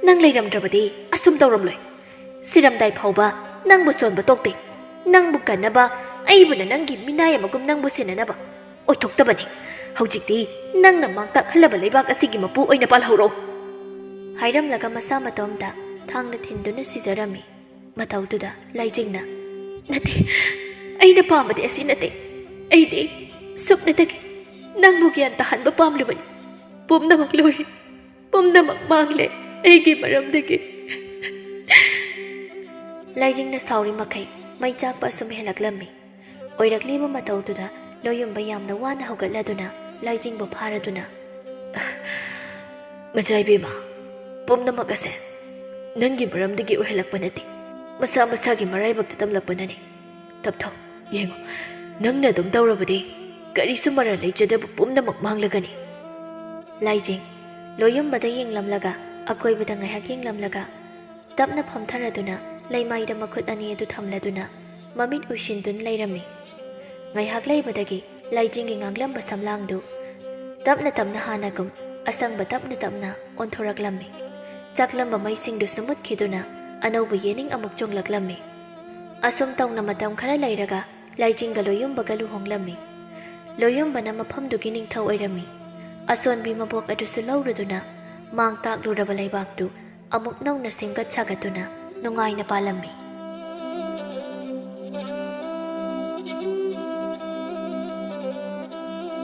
ꯅꯪ ꯂꯩꯔꯝꯗ꯭ꯔꯕꯗꯤ ꯑꯁꯨꯝ ꯇꯧꯔꯝꯂꯣꯏ꯫ ꯁꯤꯔꯝꯗꯥꯏ ꯐꯥꯎꯕ ꯅꯪꯕꯨ ꯁꯣꯟꯕ ꯇꯣꯛꯇꯦ꯫ ꯅꯪꯕꯨ ꯀꯟꯅꯕ, ꯑꯩꯕꯨꯅ ꯅꯪꯒꯤ ꯃꯤꯅꯥꯏ ꯑꯃꯒꯨꯝ ꯅꯪꯕꯨ ꯁꯦꯟꯅꯅꯕ꯫ ꯑꯣꯏꯊꯣꯛꯇꯕꯅꯤ꯫ ꯍꯧꯖꯤꯛꯇꯤ ꯅꯪꯅ ꯃꯥꯡ ꯇꯥꯛꯍꯜꯂꯕ ꯂꯩꯕꯥꯛ ꯑꯁꯤꯒꯤ ꯃꯄꯨ ꯑꯣꯏꯅ ꯄꯥꯜꯍꯧꯔꯣ꯫ ꯍꯥꯏꯔꯝꯂꯒ ꯃꯁꯥ ꯃꯇꯣꯝꯇ ꯊꯥꯡꯅ ꯊꯤꯟꯗꯨꯅ ꯁꯤꯖꯔꯝꯃꯤ꯫ ꯃꯇꯧꯗꯨꯗ ꯂꯥꯏꯖꯤꯡꯅ, "ꯅꯠꯇꯦ, ꯑꯩꯅ ꯄꯥꯝꯕꯗꯤ ꯑꯁꯤ ꯅꯠꯇꯦ꯫ ꯑꯩꯗꯤ ꯁꯨꯞꯅꯇꯒꯤ ꯅꯪꯕꯨ ꯒ꯭ꯌꯥꯟ ꯇꯥꯍꯟꯕ ꯄꯥꯝꯂꯤꯕꯅꯤ꯫ ꯄꯨꯝꯅꯃꯛ ꯂꯣꯏꯔꯦ꯫ ꯄꯨꯝꯅꯃꯛ ꯃꯥꯡꯂꯦ ꯑꯩꯒꯤ ꯃꯔꯝꯗꯒꯤ꯫" ꯂꯥꯏꯖꯤꯡꯅ ꯁꯥꯎꯔꯤ ꯃꯈꯩ ꯃꯩ ꯆꯥꯛꯄ ꯑꯁꯨꯝ ꯍꯦꯜꯂꯛꯂꯝꯃꯤ꯫ ꯑꯣꯏꯔꯛꯂꯤꯕ ꯃꯇꯧꯗꯨꯗ ꯂꯣꯌꯨꯝꯕ ꯌꯥꯝꯅ ꯋꯥꯅ ꯍꯧꯒꯠꯂꯗꯨꯅ ꯂꯥꯏꯖꯤꯡꯕꯨ ꯐꯥꯔꯗꯨꯅ, "ꯃꯆꯥ ꯏꯕꯦꯝꯃ, ꯄꯨꯝꯅꯃꯛ ꯑꯁꯦ ꯅꯪꯒꯤ ꯃꯔꯝꯗꯒꯤ ꯑꯣꯏꯍꯜꯂꯛꯄ ꯅꯠꯇꯦ, ꯃꯁꯥ ꯃꯁꯥꯒꯤ ꯃꯔꯥꯏꯕꯛꯇ ꯇꯝꯂꯛꯄꯅꯅꯤ꯫ ꯇꯞꯊꯧ, ꯌꯦꯡꯉꯨ, ꯅꯪꯅ ꯑꯗꯨꯝ ꯇꯧꯔꯕꯗꯤ ꯀꯔꯤꯁꯨ ꯃꯔꯜ ꯂꯩꯖꯗꯕ ꯄꯨꯝꯅꯃꯛ ꯃꯥꯡꯂꯒꯅꯤ꯫" ꯂꯥꯏꯖꯤꯡ ꯂꯣꯌꯨꯝꯕꯗ ꯌꯦꯡꯂꯝꯂꯒ, ꯑꯀꯣꯏꯕꯗ ꯉꯥꯏꯍꯥꯛ ꯌꯦꯡꯂꯝꯂꯒ, ꯇꯞꯅ ꯐꯝꯊꯔꯗꯨꯅ ꯂꯩꯃꯥꯏꯗ ꯃꯈꯨꯠ ꯑꯅꯤ ꯑꯗꯨ ꯊꯝꯂꯗꯨꯅ ꯃꯃꯤꯠ ꯎꯏꯁꯤꯟꯗꯨꯅ ꯂꯩꯔꯝꯃꯤ꯫ ꯉꯥꯏꯍꯥꯛ ꯂꯩꯕꯗꯒꯤ ꯂꯥꯏꯖꯤꯡꯒꯤ ꯉꯥꯡꯂꯝꯕ ꯁꯝꯂꯥꯡꯗꯨ ꯇꯞꯅ ꯇꯞꯅ ꯍꯥꯟꯅꯒꯨꯝ ꯑꯁꯪꯕ ꯇꯞꯅ ꯇꯞꯅ ꯑꯣꯟꯊꯣꯔꯛꯂꯝꯃꯤ꯫ ꯆꯥꯛꯂꯝꯕ ꯃꯩꯁꯤꯡꯗꯨꯁꯨ ꯃꯨꯠꯈꯤꯗꯨꯅ ꯑꯅꯧꯕ ꯌꯦꯅꯤꯡ ꯑꯃꯨꯛ ꯆꯣꯡꯂꯛꯂꯝꯃꯤ꯫ ꯑꯁꯨꯝ ꯇꯧꯅ ꯃꯇꯝ ꯈꯔ ꯂꯩꯔꯒ ꯂꯥꯏꯖꯤꯡꯒ ꯂꯣꯌꯨꯝꯕꯒ ꯂꯨꯍꯣꯡꯂꯝꯃꯤ꯫ ꯂꯣꯌꯨꯝꯕꯅ ꯃꯐꯝꯗꯨꯒꯤ ꯅꯤꯡꯊꯧ ꯑꯣꯏꯔꯝꯃꯤ꯫ ꯑꯁꯣꯟꯕꯤ ꯃꯕꯣꯛ ꯑꯗꯨꯁꯨ ꯂꯧꯔꯗꯨꯅ ꯃꯥꯡ ꯇꯥꯛꯂꯨꯔꯕ ꯂꯩꯕꯥꯛꯇꯨ ꯑꯃꯨꯛ ꯅꯧꯅ ꯁꯦꯝꯒꯠ ꯁꯥꯒꯠꯇꯨꯅ ꯅꯨꯡꯉꯥꯏꯅ ꯄꯥꯜꯂꯝꯃꯤ꯫